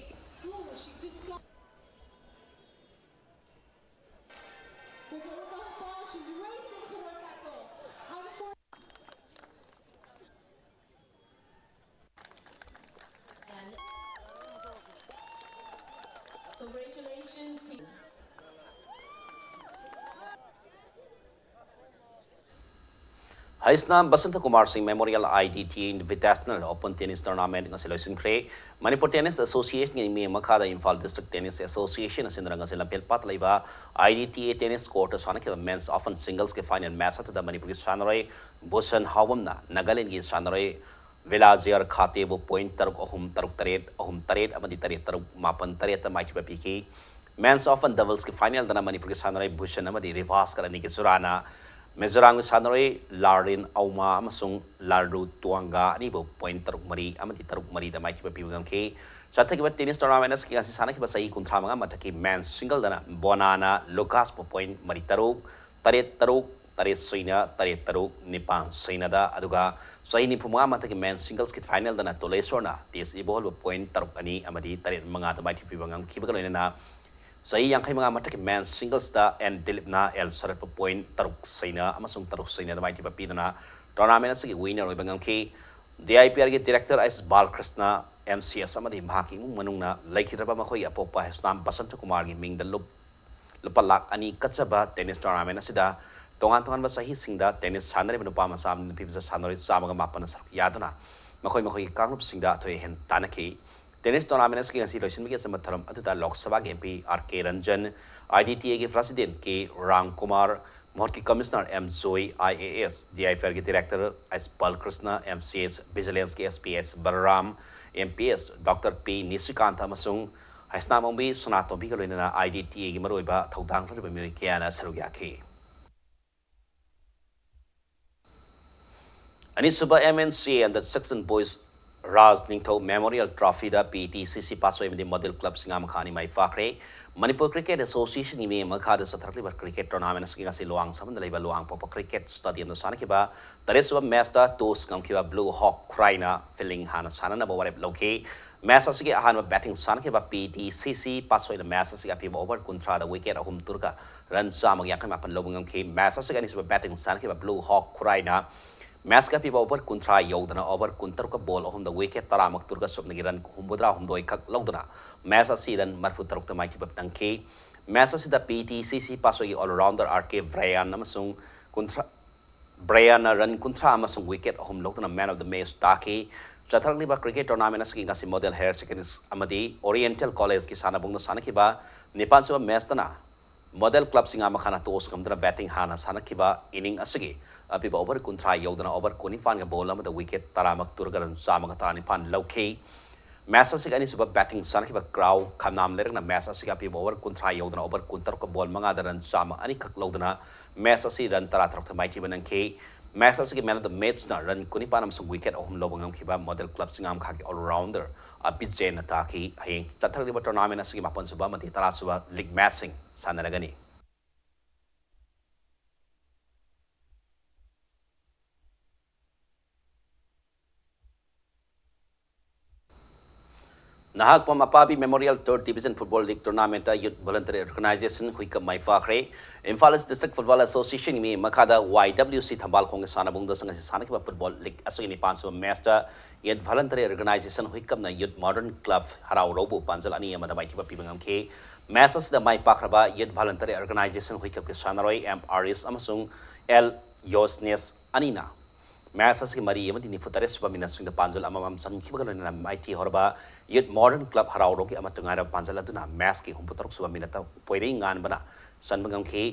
ꯍꯩꯁꯅꯥꯝ ꯕꯁꯟꯇ ꯀꯨꯃꯥꯔ ꯁꯤꯡ Memorial I D T A Invitational Open Tennis Tournament ꯉꯁꯤ ꯂꯣꯏꯁꯤꯟꯈ꯭ꯔꯦ꯫ ꯃꯅꯤꯄꯨꯔ Tennis Associationꯒꯤ ꯃꯤꯠꯌꯦꯡ ꯃꯈꯥꯗ ꯏꯝꯐꯥꯜ District Tennis Association ꯑꯁꯤꯅ ꯉꯁꯤ ꯂꯝꯐꯦꯜ ꯄꯥꯠꯇ ꯂꯩꯕ I D T A Tennis Courtꯇ ꯁꯥꯟꯅꯈꯤꯕ Men's Open Singles ꯀꯤ final match ꯑꯗꯨꯗ ꯃꯅꯤꯄꯨꯔꯒꯤ ꯁꯥꯟꯅꯔꯣꯏ ꯚꯨꯁꯟ ꯍꯥꯎꯕꯝꯅ ꯅꯥꯒꯥꯂꯦꯟꯗꯒꯤ ꯁꯥꯟꯅꯔꯣꯏ ꯚꯤꯂꯥꯖꯤꯌꯔ ꯈꯥꯇꯦꯕꯨ point ꯇꯔꯨꯛ ꯑꯍꯨꯝ, ꯇꯔꯨꯛ ꯇꯔꯦꯠ, ꯑꯍꯨꯝ ꯇꯔꯦꯠ ꯑꯃꯗꯤ ꯇꯔꯦꯠ ꯇꯔꯨꯛ, ꯃꯥꯄꯟ ꯇꯔꯦꯠꯇ ꯃꯥꯏꯊꯤꯕ ꯄꯤꯈꯤ꯫ Men's Open Doubleꯁꯀꯤ finalꯗꯅ ꯃꯅꯤꯄꯨꯔꯒꯤ ꯁꯥꯟꯅꯔꯣꯏ ꯚꯨꯁꯟ ꯑꯃꯗꯤ ꯔꯤꯚꯥꯁꯀꯔ ꯑꯅꯤꯒꯤ ꯖꯨꯔꯥꯅ ꯃꯤꯖꯣꯔꯥꯝꯒꯤ ꯁꯥꯟꯅꯔꯣꯏ ꯂꯥꯔꯤꯟ ꯑꯧꯃꯥ ꯑꯃꯁꯨꯡ ꯂꯥꯔꯨ ꯇꯨꯋꯥꯡꯒꯥ ꯑꯅꯤꯕꯨ point ꯇꯔꯨꯛ ꯃꯔꯤ ꯑꯃꯗꯤ ꯇꯔꯨꯛ ꯃꯔꯤꯗ ꯃꯥꯏꯊꯤꯕ ꯄꯤꯕ ꯉꯝꯈꯤ꯫ ꯆꯠꯊꯈꯤꯕ tennis tournament ꯑꯁꯤꯒꯤ ꯉꯁꯤ ꯁꯥꯟꯅꯈꯤꯕ ꯆꯍꯤ ꯀꯨꯟꯊ꯭ꯔꯥ ꯃꯉꯥ ꯃꯊꯛꯀꯤ men's singleꯗꯅ ꯕꯣꯅꯥꯅ ꯂꯨꯀꯥꯁꯄꯨ point ꯃꯔꯤ ꯇꯔꯨꯛ, ꯇꯔꯦꯠ ꯇꯔꯨꯛ, ꯇꯔꯦꯠ ꯁꯨꯏꯅ, ꯇꯔꯦꯠ ꯇꯔꯨꯛ, ꯅꯤꯄꯥꯟ ꯁꯨꯏꯅꯗ, ꯑꯗꯨꯒ ꯆꯍꯤ ꯅꯤꯐꯨ ꯃꯉꯥ ꯃꯊꯛꯀꯤ men's singlesꯀꯤ finalꯗꯅ ꯇꯣꯂꯦꯁꯣꯔꯅ ꯇꯦꯁ ꯏꯕꯣꯍꯜꯕꯨ point ꯇꯔꯨꯛ ꯑꯅꯤ ꯑꯃꯗꯤ ꯇꯔꯦꯠ ꯃꯉꯥꯗ ꯃꯥꯏꯊꯤꯕ ꯄꯤꯕ ꯉꯝꯈꯤꯕꯒ ꯂꯣꯏꯅꯅ ꯆꯍꯤ ꯌꯥꯡꯈꯩ ꯃꯉꯥ ꯃꯊꯛꯀꯤ men's singlesꯇ ꯑꯦꯟ ꯗꯤꯂꯤꯞꯅ ꯑꯦꯜ ꯁꯔꯠꯄꯨ point ꯇꯔꯨꯛ ꯁꯨꯏꯅ ꯑꯃꯁꯨꯡ ꯇꯔꯨꯛ ꯁꯨꯏꯅꯗ ꯃꯥꯏꯊꯤꯕ ꯄꯤꯗꯨꯅ tournament ꯑꯁꯤꯒꯤ winner ꯑꯣꯏꯕ ꯉꯝꯈꯤ꯫ D I P Rꯒꯤ director H Balakrishnan, M C S ꯑꯃꯗꯤ ꯃꯍꯥꯛꯀꯤ ꯏꯃꯨꯡ ꯃꯅꯨꯡꯅ ꯂꯩꯈꯤꯗ꯭ꯔꯕ ꯃꯈꯣꯏꯒꯤ ꯑꯄꯣꯛꯄ ꯍꯩꯁꯅꯥꯝ ꯕꯁꯟꯇ ꯀꯨꯃꯥꯔꯒꯤ ꯃꯤꯡꯗ ꯂꯨꯞ-, ꯂꯨꯄꯥ ꯂꯥꯈ ꯑꯅꯤ ꯀꯠꯆꯕ tennis tournament ꯑꯁꯤꯗ ꯇꯣꯉꯥꯟ ꯇꯣꯉꯥꯟꯕ ꯆꯍꯤꯁꯤꯡꯗ tennis ꯁꯥꯟꯅꯔꯤꯕ ꯅꯨꯄꯥ ꯃꯆꯥ ꯑꯃꯗꯤ ꯅꯨꯄꯤ ꯃꯆꯥ ꯁꯥꯟꯅꯔꯣꯏ ꯆꯥꯝꯃꯒ ꯃꯥꯄꯟꯅ ꯁꯔꯨꯛ ꯌꯥꯗꯨꯅ ꯃꯈꯣꯏ ꯃꯈꯣꯏꯒꯤ ꯀꯥꯡꯂꯨꯞꯁꯤꯡꯗ ꯑꯊꯣꯏ ꯑꯍꯦꯟ ꯇꯥꯟꯅꯈꯤ꯫ Tennis tournament ꯑꯁꯤꯒꯤ ꯉꯁꯤ ꯂꯣꯏꯁꯤꯟꯕꯒꯤ ꯑꯆꯝꯕ ꯊꯧꯔꯝ ꯑꯗꯨꯗ ꯂꯣꯛ ꯁꯚꯥꯒꯤ M P R K Ranjan, I D T Aꯒꯤ president K Ram Kumar, ꯃꯍꯨꯠꯀꯤ commissioner M joy, I A S, D I P Rꯒꯤ director S ꯕꯥꯂꯀ꯭ꯔꯤꯁꯅ, M C S Vigilanceꯀꯤ S P S ꯕꯂꯔꯥꯝ, M P S Doctor P ꯅꯤꯁꯤꯀꯥꯟꯊ ꯑꯃꯁꯨꯡ ꯍꯩꯁꯅꯥꯃꯣꯡꯕꯤ ꯁꯅꯥꯇꯣꯝꯕꯤꯒ ꯂꯣꯏꯅꯅ I D T ꯑꯦꯒꯤ ꯃꯔꯨꯑꯣꯏꯕ ꯊꯧꯗꯥꯡ ꯂꯧꯔꯤꯕ ꯃꯤꯑꯣꯏ ꯀꯌꯥꯅ ꯁꯔꯨꯛ ꯌꯥꯈꯤ꯫ ꯑꯅꯤꯁꯨꯕ ꯑꯦꯝ ꯑꯦꯟ ꯁꯤ ꯑꯦ ꯑꯟꯗꯔ ꯁꯤꯛꯁꯇꯤꯟ ꯕꯣꯏꯁ ꯔꯥꯖ ꯅꯤꯡꯊꯧ ꯃꯦꯃꯣꯔꯤꯌꯦꯜ ꯇ꯭ꯔꯣꯐꯤꯗ ꯄꯤ ꯇꯤ ꯁꯤ ꯁꯤ ꯄꯥꯠꯁꯣꯏ ꯑꯃꯗꯤ ꯃꯣꯗꯦꯜ ꯀ꯭ꯂꯕ ꯁꯤꯡꯉꯥ ꯃꯈꯥ ꯑꯅꯤ ꯃꯥꯏ ꯄꯥꯛꯈ꯭ꯔꯦ꯫ ꯃꯅꯤꯄꯨꯔ ꯀ꯭ꯔꯤꯀꯦꯠ ꯑꯦꯁꯣꯁꯤꯌꯦꯁꯟꯒꯤ ꯃꯤꯠꯌꯦꯡ ꯃꯈꯥꯗ ꯆꯠꯊꯔꯛꯂꯤꯕ ꯀ꯭ꯔꯤꯀꯦꯠ ꯇꯣꯔꯅꯥꯃꯦꯟ ꯑꯁꯤꯒꯤ ꯉꯁꯤ ꯂꯨꯋꯥꯡ ꯁꯝꯕꯝꯗ ꯂꯩꯕ ꯂꯨꯋꯥꯡꯄꯣꯛꯄ ꯀ꯭ꯔꯤꯀꯦꯠ ꯁ꯭ꯇꯦꯗꯤꯌꯝꯗ ꯁꯥꯟꯅꯈꯤꯕ ꯇꯔꯦꯠꯁꯨꯕ ꯃꯦꯆꯇ ꯇꯣꯁ ꯉꯝꯈꯤꯕ ꯕ꯭ꯂꯨ ꯍꯣꯛ ꯈꯨꯔꯥꯏꯅ ꯐꯤꯜꯗꯤꯡ ꯍꯥꯟꯅ ꯁꯥꯟꯅꯅꯕ ꯋꯥꯔꯦꯞ ꯂꯧꯈꯤ꯫ ꯃꯦꯆ ꯑꯁꯤꯒꯤ ꯑꯍꯥꯟꯕ ꯕꯦꯇꯤꯡ ꯁꯥꯟꯅꯈꯤꯕ ꯄꯤ ꯇꯤ ꯁꯤ ꯁꯤ ꯄꯥꯠꯁꯣꯏꯅ ꯃꯦꯆ ꯑꯁꯤꯒꯤ ꯑꯄꯤꯕ ꯑꯣꯚꯔ ꯀꯨꯟꯊ꯭ꯔꯥꯗ ꯋꯤꯀꯦꯠ ꯑꯍꯨꯝ ꯇꯨꯔꯒ ꯔꯟ ꯆꯥꯝꯃꯒ ꯌꯥꯡꯈꯩ ꯃꯥꯄꯟ ꯂꯧꯕ ꯉꯝꯈꯤ꯫ ꯃꯦꯆ ꯑꯁꯤꯒꯤ ꯑꯅꯤꯁꯨꯕ ꯕꯦꯇꯤꯡ ꯁꯥꯟꯅꯈꯤꯕ ꯕ꯭ꯂꯨ ꯍꯣꯛ ꯈꯨꯔꯥꯏꯅ ꯃꯦꯆꯀꯤ ꯑꯄꯤꯕ ꯑꯣꯚꯔ ꯀꯨꯟꯊ꯭ꯔꯥ ꯌꯧꯗꯅ ꯑꯣꯚꯔ ꯀꯨꯟꯇꯔꯨꯛꯀ ꯕꯣꯜ ꯑꯍꯨꯝꯗ ꯋꯤꯀꯦꯠ ꯇꯔꯥꯃꯛ ꯇꯨꯔꯒ ꯁꯨꯞꯅꯒꯤ ꯔꯟ ꯍꯨꯝꯐꯨꯇꯔꯥ ꯍꯨꯝꯗꯣꯏ ꯈꯛ ꯂꯧꯗꯨꯅ ꯃꯦꯆ ꯑꯁꯤ ꯔꯟ ꯃꯔꯤꯐꯨ ꯇꯔꯨꯛꯇ ꯃꯥꯏꯊꯤꯕ ꯐꯪꯈꯤ꯫ ꯃꯦꯆ ꯑꯁꯤꯗ ꯄꯤ ꯇꯤ ꯁꯤ ꯁꯤ ꯄꯥꯠꯁꯣꯏꯒꯤ ꯑꯣꯜꯔꯥꯎꯟꯗꯔ ꯑꯥꯔ ꯀꯦ ꯕ꯭ꯔꯌꯥꯟ ꯑꯃꯁꯨꯡ ꯀꯨꯟꯊ꯭ꯔꯥ, ꯕ꯭ꯔꯌꯥꯟꯅ ꯔꯟ ꯀꯨꯟꯊ꯭ꯔꯥ ꯑꯃꯁꯨꯡ ꯋꯤꯀꯦꯠ ꯑꯍꯨꯝ ꯂꯧꯗꯨꯅ ꯃꯦꯟ ꯑꯣꯐ ꯗ ꯃꯦꯆ ꯇꯥꯈꯤ꯫ ꯆꯠꯊꯔꯛꯂꯤꯕ ꯀ꯭ꯔꯤꯀꯦꯠ ꯇꯣꯔꯅꯥꯃꯦꯟ ꯑꯁꯤꯒꯤ ꯉꯁꯤ ꯃꯣꯗꯦꯜ ꯍꯥꯌꯔ ꯁꯦꯀꯦꯟꯗꯔꯤ ꯑꯃꯗꯤ ꯑꯣꯔꯤꯌꯦꯟꯇꯦꯜ ꯀꯣꯂꯦꯖꯀꯤ ꯁꯥꯟꯅꯕꯨꯡꯗ ꯁꯥꯟꯅꯈꯤꯕ ꯅꯤꯄꯥꯟꯁꯨꯕ ꯃꯦꯆꯇꯅ ꯃꯣꯗꯦꯜ ꯀ꯭ꯂꯕ ꯁꯤꯡꯉꯥ ꯃꯈꯥꯅ ꯇꯣꯁ ꯉꯝꯗꯨꯅ ꯕꯦꯇꯤꯡ ꯍꯥꯟꯅ ꯁꯥꯟꯅꯈꯤꯕ ꯏꯅꯤꯡ ꯑꯁꯤꯒꯤ ꯑꯄꯤꯕ ꯑꯣꯚꯔ ꯀꯨꯟꯊ꯭ꯔꯥ ꯌꯧꯗꯅ ꯑꯣꯚꯔ ꯀꯨꯟꯅꯤꯄꯥꯟꯒ ꯕꯣꯜ ꯑꯃꯗ ꯋꯤꯀꯦꯠ ꯇꯔꯥꯃꯛ ꯇꯨꯔꯒ ꯔꯟ ꯆꯥꯝꯃꯒ ꯇꯔꯥꯅꯤꯄꯥꯟ ꯂꯧꯈꯤ꯫ ꯃꯦꯆ ꯑꯁꯤꯒꯤ ꯑꯅꯤꯁꯨꯕ ꯕꯦꯇꯤꯡ ꯁꯥꯟꯅꯈꯤꯕ ꯀ꯭ꯔꯥꯎ ꯈꯝꯅꯥꯝ ꯂꯩꯔꯛꯅ ꯃꯦꯆ ꯑꯁꯤꯒꯤ ꯑꯄꯤꯕ ꯑꯣꯚꯔ ꯀꯨꯟꯊ꯭ꯔꯥ ꯌꯧꯗꯅ ꯑꯣꯚꯔ ꯀꯨꯟꯇꯔꯨꯛꯀ ꯕꯣꯜ ꯃꯉꯥꯗ ꯔꯟ ꯆꯥꯝꯃ ꯑꯅꯤꯈꯛ ꯂꯧꯗꯨꯅ ꯃꯦꯆ ꯑꯁꯤ ꯔꯟ ꯇꯔꯥꯇꯔꯨꯛꯇ ꯃꯥꯏꯊꯤꯕ ꯅꯪꯈꯤ꯫ ꯃꯦꯆ ꯑꯁꯤꯒꯤ ꯃꯦꯟ ꯑꯣꯐ ꯗ ꯃꯦꯆꯅ ꯔꯟ ꯀꯨꯟꯅꯤꯄꯥꯟ ꯑꯃꯁꯨꯡ ꯋꯤꯀꯦꯠ ꯑꯍꯨꯝ ꯂꯧꯕ ꯉꯝꯈꯤꯕ ꯃꯣꯗꯦꯜ ꯀ꯭ꯂꯕ ꯁꯤꯡꯉꯥ ꯃꯈꯥꯒꯤ ꯑꯣꯜꯔꯥꯎꯟꯗꯔ ꯑꯕꯤꯖꯦꯟꯅ ꯇꯥꯈꯤ꯫ ꯍꯌꯦꯡ ꯆꯠꯊꯔꯛꯂꯤꯕ ꯇꯣꯔꯅꯥꯃꯦꯟ ꯑꯁꯤꯒꯤ ꯃꯥꯄꯟꯁꯨꯕ ꯑꯃꯗꯤ ꯇꯔꯥꯁꯨꯕ ꯂꯤꯒ ꯃꯦꯆꯁꯤꯡ ꯁꯥꯟꯅꯔꯒꯅꯤ꯫ ꯅꯍꯥꯛꯄꯝ ꯑꯄꯥꯕꯤ memorial third division football league ꯇꯣꯔꯅꯥꯃꯦꯟꯇ ꯌꯨꯠ ꯚꯣꯂꯟꯇꯔꯤ ꯑꯣꯔꯒꯅꯥꯏꯖꯦꯁꯟ ꯍꯨꯏꯀꯞ ꯃꯥꯏ ꯄꯥꯛꯈ꯭ꯔꯦ꯫ ꯏꯝꯐꯥꯜ ꯏꯁ ꯗꯤꯁꯇ꯭ꯔꯤꯛ ꯐꯨꯠꯕꯣꯜ ꯑꯦꯁꯣꯁꯤꯌꯦꯁꯟꯒꯤ ꯃꯤ ꯃꯈꯥꯗ ꯋꯥꯏ ꯗꯕ꯭ꯂꯤꯎ ꯁꯤ ꯊꯝꯕꯥꯜ ꯈꯣꯡꯒꯤ ꯁꯥꯟꯅꯕꯨꯡꯗ ꯉꯁꯤ ꯁꯥꯟꯅꯈꯤꯕ ꯐꯨꯠꯕꯣꯜ ꯂꯤꯒ ꯑꯁꯤꯒꯤ ꯅꯤꯄꯥꯟꯁꯨꯕ ꯃꯦꯆꯇ ꯌꯨꯠ ꯚꯣꯂꯟꯇꯔꯤ ꯑꯣꯔꯒꯅꯥꯏꯖꯦꯁꯟ ꯍꯨꯏꯀꯞꯅ ꯌꯨꯠ ꯃꯣꯗꯔꯟ ꯀ꯭ꯂꯕ ꯍꯔꯥꯎꯔꯧꯕꯨ ꯄꯥꯟꯖꯜ ꯑꯅꯤ ꯑꯃꯗ ꯃꯥꯏꯊꯤꯕ ꯄꯤꯕ ꯉꯝꯈꯤ꯫ ꯃꯦꯆ ꯑꯁꯤꯗ ꯃꯥꯏ ꯄꯥꯛꯈ꯭ꯔꯕ ꯌꯨꯠ ꯚꯣꯂꯟꯇꯔꯤ ꯑꯣꯔꯒꯅꯥꯏꯖꯦꯁꯟ ꯍꯨꯏꯀꯞꯀꯤ ꯁꯥꯟꯅꯔꯣꯏ ꯑꯦꯝ ꯑꯥꯔꯤꯁ ꯑꯃꯁꯨꯡ ꯑꯦꯜ ꯌꯣꯁꯅꯦꯁ ꯑꯅꯤꯅ Match ꯑꯁꯤꯒꯤ ꯃꯔꯤ ꯑꯃꯗꯤ ꯅꯤꯐꯨ ꯇꯔꯦꯠ ꯁꯨꯕ ꯃꯤꯅꯠꯁꯤꯡꯗ ꯄꯥꯟꯖꯜ ꯑꯃꯃꯝ ꯆꯟꯈꯤꯕꯒ ꯂꯣꯏꯅꯅ ꯃꯥꯏꯊꯤ ꯍꯧꯔꯕ Youth Modern Club ꯍꯔꯥꯎꯔꯣꯒꯤ ꯑꯃꯠꯇ ꯉꯥꯏꯔꯕ ꯄꯥꯟꯖꯜ ꯑꯗꯨꯅ matchꯀꯤ ꯍꯨꯝꯐꯨ ꯇꯔꯨꯛ ꯁꯨꯕ ꯃꯤꯅꯠꯇ ꯄꯣꯏꯔꯩ ꯉꯥꯟꯕꯅ ꯆꯟꯕ ꯉꯝꯈꯤ꯫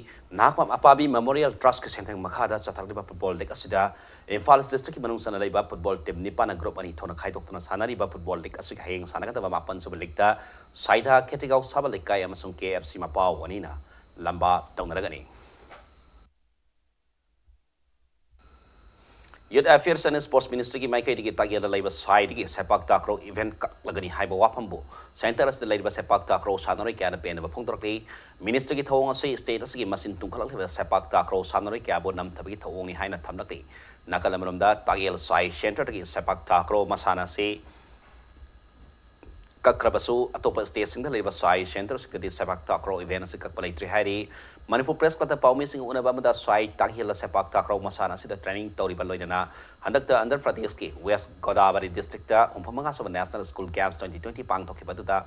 ꯅꯍꯥꯛꯄꯝ ꯑꯄꯥꯕꯤ Memorial Trustꯀꯤ ꯁꯦꯟꯊꯪ ꯃꯈꯥꯗ ꯆꯠꯊꯔꯛꯂꯤꯕ football league ꯑꯁꯤꯗ ꯏꯝꯐꯥꯜ East districtꯀꯤ ꯃꯅꯨꯡ ꯆꯟꯅ ꯂꯩꯕ football team ꯅꯤꯄꯥꯟꯅ group ꯑꯅꯤ ꯊꯣꯛꯅ ꯈꯥꯏꯗꯣꯛꯇꯨꯅ ꯁꯥꯟꯅꯔꯤꯕ football league ꯑꯁꯤꯒꯤ ꯍꯌꯦꯡ ꯁꯥꯟꯅꯒꯗꯕ ꯃꯥꯄꯟ ꯁꯨꯕ leagueꯇ ꯁꯥꯏꯗꯥ ꯈꯦꯇ꯭ꯔꯤꯒꯥꯎ ꯁꯥꯕ ꯂꯩꯀꯥꯏ ꯑꯃꯁꯨꯡ K F C ꯃꯄꯥꯎ ꯑꯅꯤꯅ ꯂꯝꯕꯥ ꯇꯧꯅꯔꯒꯅꯤ꯫ Youth Affairs and Sports Ministryꯒꯤ ꯃꯥꯏꯀꯩꯗꯒꯤ ꯇꯥꯛꯌꯦꯜꯗ ꯂꯩꯕ ꯁꯥꯏꯗꯒꯤ ꯁꯦꯄꯥꯛ ꯇꯥꯀ꯭ꯔꯣ event ꯀꯛꯂꯒꯅꯤ ꯍꯥꯏꯕ ꯋꯥꯐꯝꯕꯨ centre ꯑꯁꯤꯗ ꯂꯩꯔꯤꯕ ꯁꯦꯄꯥꯛ ꯇꯥꯀ꯭ꯔꯣ ꯁꯥꯟꯅꯔꯣꯏ ꯀꯌꯥꯅ ꯄꯦꯟꯗꯕ ꯐꯣꯡꯗꯣꯔꯛꯂꯤ꯫ Ministryꯒꯤ ꯊꯧꯑꯣꯡ ꯑꯁꯤ state ꯑꯁꯤꯒꯤ ꯃꯆꯤꯟ ꯇꯨꯝꯈꯠꯂꯛꯂꯤꯕ ꯁꯦꯄꯥꯛ ꯇꯥꯀ꯭ꯔꯣ ꯁꯥꯟꯅꯔꯣꯏ ꯀꯌꯥꯕꯨ ꯅꯝꯊꯕꯒꯤ ꯊꯧꯑꯣꯡꯅꯤ ꯍꯥꯏꯅ ꯊꯝꯂꯛꯂꯤ꯫ ꯅꯥꯀꯜ ꯑꯃꯔꯣꯝꯗ ꯇꯥꯛꯌꯦꯜ ꯁꯥꯏ centreꯗꯒꯤ ꯁꯦꯄꯥꯛ ꯇꯥꯀ꯭ꯔꯣ ꯃꯁꯥꯟꯅ ꯑꯁꯤ ꯀꯛꯈ꯭ꯔꯕꯁꯨ, ꯑꯇꯣꯞꯄ stateꯁꯤꯡꯗ ꯂꯩꯔꯤꯕ ꯁꯥꯏ centreꯁꯤꯡꯗꯗꯤ ꯁꯦꯄꯥꯛ ꯇꯥꯀ꯭ꯔꯣ event ꯑꯁꯤ ꯀꯛꯄ ꯂꯩꯇ꯭ꯔꯤ ꯍꯥꯏꯔꯤ꯫ ꯃꯅꯤꯄꯨꯔ Press Clubꯇ ꯄꯥꯎꯃꯤꯁꯤꯡꯒ ꯎꯅꯕ ꯑꯃꯗ ꯁꯥꯏ ꯇꯥꯛꯌꯦꯜꯗ ꯁꯦꯄꯥꯛ ꯇꯥꯀ꯭ꯔꯣ ꯃꯁꯥꯟꯅ ꯑꯁꯤꯗ training ꯇꯧꯔꯤꯕ ꯂꯣꯏꯅꯅ ꯍꯟꯗꯛꯇ ꯑꯟꯙ꯭ꯔ ꯄ꯭ꯔꯗꯦꯁꯀꯤ West Godavari districtꯇ ꯍꯨꯝꯐꯨ ꯃꯉꯥ ꯁꯨꯕ National School Games twenty twenty ꯄꯥꯡꯊꯣꯛꯈꯤꯕ ꯑꯗꯨꯗ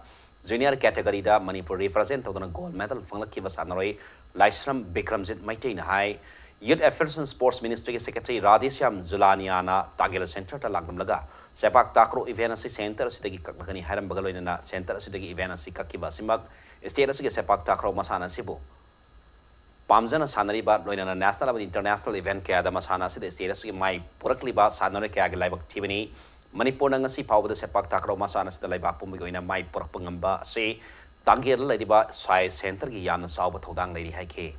junior categoryꯗ ꯃꯅꯤꯄꯨꯔ represent ꯇꯧꯗꯨꯅ gold medal ꯐꯪꯂꯛꯈꯤꯕ ꯁꯥꯟꯅꯔꯣꯏ ꯂꯥꯏꯁ꯭ꯔꯝ ꯕꯤꯀ꯭ꯔꯝꯖꯤꯠ ꯃꯩꯇꯩꯅ ꯍꯥꯏ꯫ Youth Affairs and Sports Ministryꯒꯤ secretary Radheshyam ꯖꯨꯂꯥꯅꯤꯌꯥꯅ ꯇꯥꯒꯦꯜ centreꯗ ꯂꯥꯛꯂꯝꯂꯒ ꯁꯦꯄꯥꯛ takraw event ꯑꯁꯤ centre ꯑꯁꯤꯗꯒꯤ ꯀꯛꯂꯒꯅꯤ ꯍꯥꯏꯔꯝꯕꯒ ꯂꯣꯏꯅꯅ centre ꯑꯁꯤꯗꯒꯤ event ꯑꯁꯤ ꯀꯛꯈꯤꯕ ꯑꯁꯤꯃꯛ state ꯑꯁꯤꯒꯤ ꯁꯦꯄꯥꯛ ꯇꯥꯀ꯭ꯔꯣ ꯃꯁꯥꯟꯅ ꯑꯁꯤꯕꯨ ꯄꯥꯝꯖꯅ ꯁꯥꯟꯅꯔꯤꯕ ꯂꯣꯏꯅꯅ national ꯑꯃꯗꯤ international event ꯀꯌꯥꯗ ꯃꯁꯥꯟꯅ ꯑꯁꯤꯗ state ꯑꯁꯤꯒꯤ ꯃꯥꯏ ꯄꯨꯔꯛꯂꯤꯕ ꯁꯥꯟꯅꯔꯣꯏ ꯀꯌꯥꯒꯤ ꯂꯥꯏꯕꯛ ꯊꯤꯕꯅꯤ꯫ ꯃꯅꯤꯄꯨꯔꯅ ꯉꯁꯤ ꯐꯥꯎꯕꯗ ꯁꯦꯄꯥꯛ ꯇꯥꯀ꯭ꯔꯣ ꯃꯁꯥꯟꯅ ꯑꯁꯤꯗ ꯂꯩꯕꯥꯛ ꯄꯨꯝꯕꯒꯤ ꯑꯣꯏꯅ ꯃꯥꯏ ꯄꯨꯔꯛꯄ ꯉꯝꯕ ꯑꯁꯤ ꯇꯥꯡꯒꯦꯜꯗ ꯂꯩꯔꯤꯕ ꯁꯥꯏ centreꯒꯤ ꯌꯥꯝꯅ ꯆꯥꯎꯕ ꯊꯧꯗꯥꯡ ꯂꯩꯔꯤ ꯍꯥꯏꯈꯤ꯫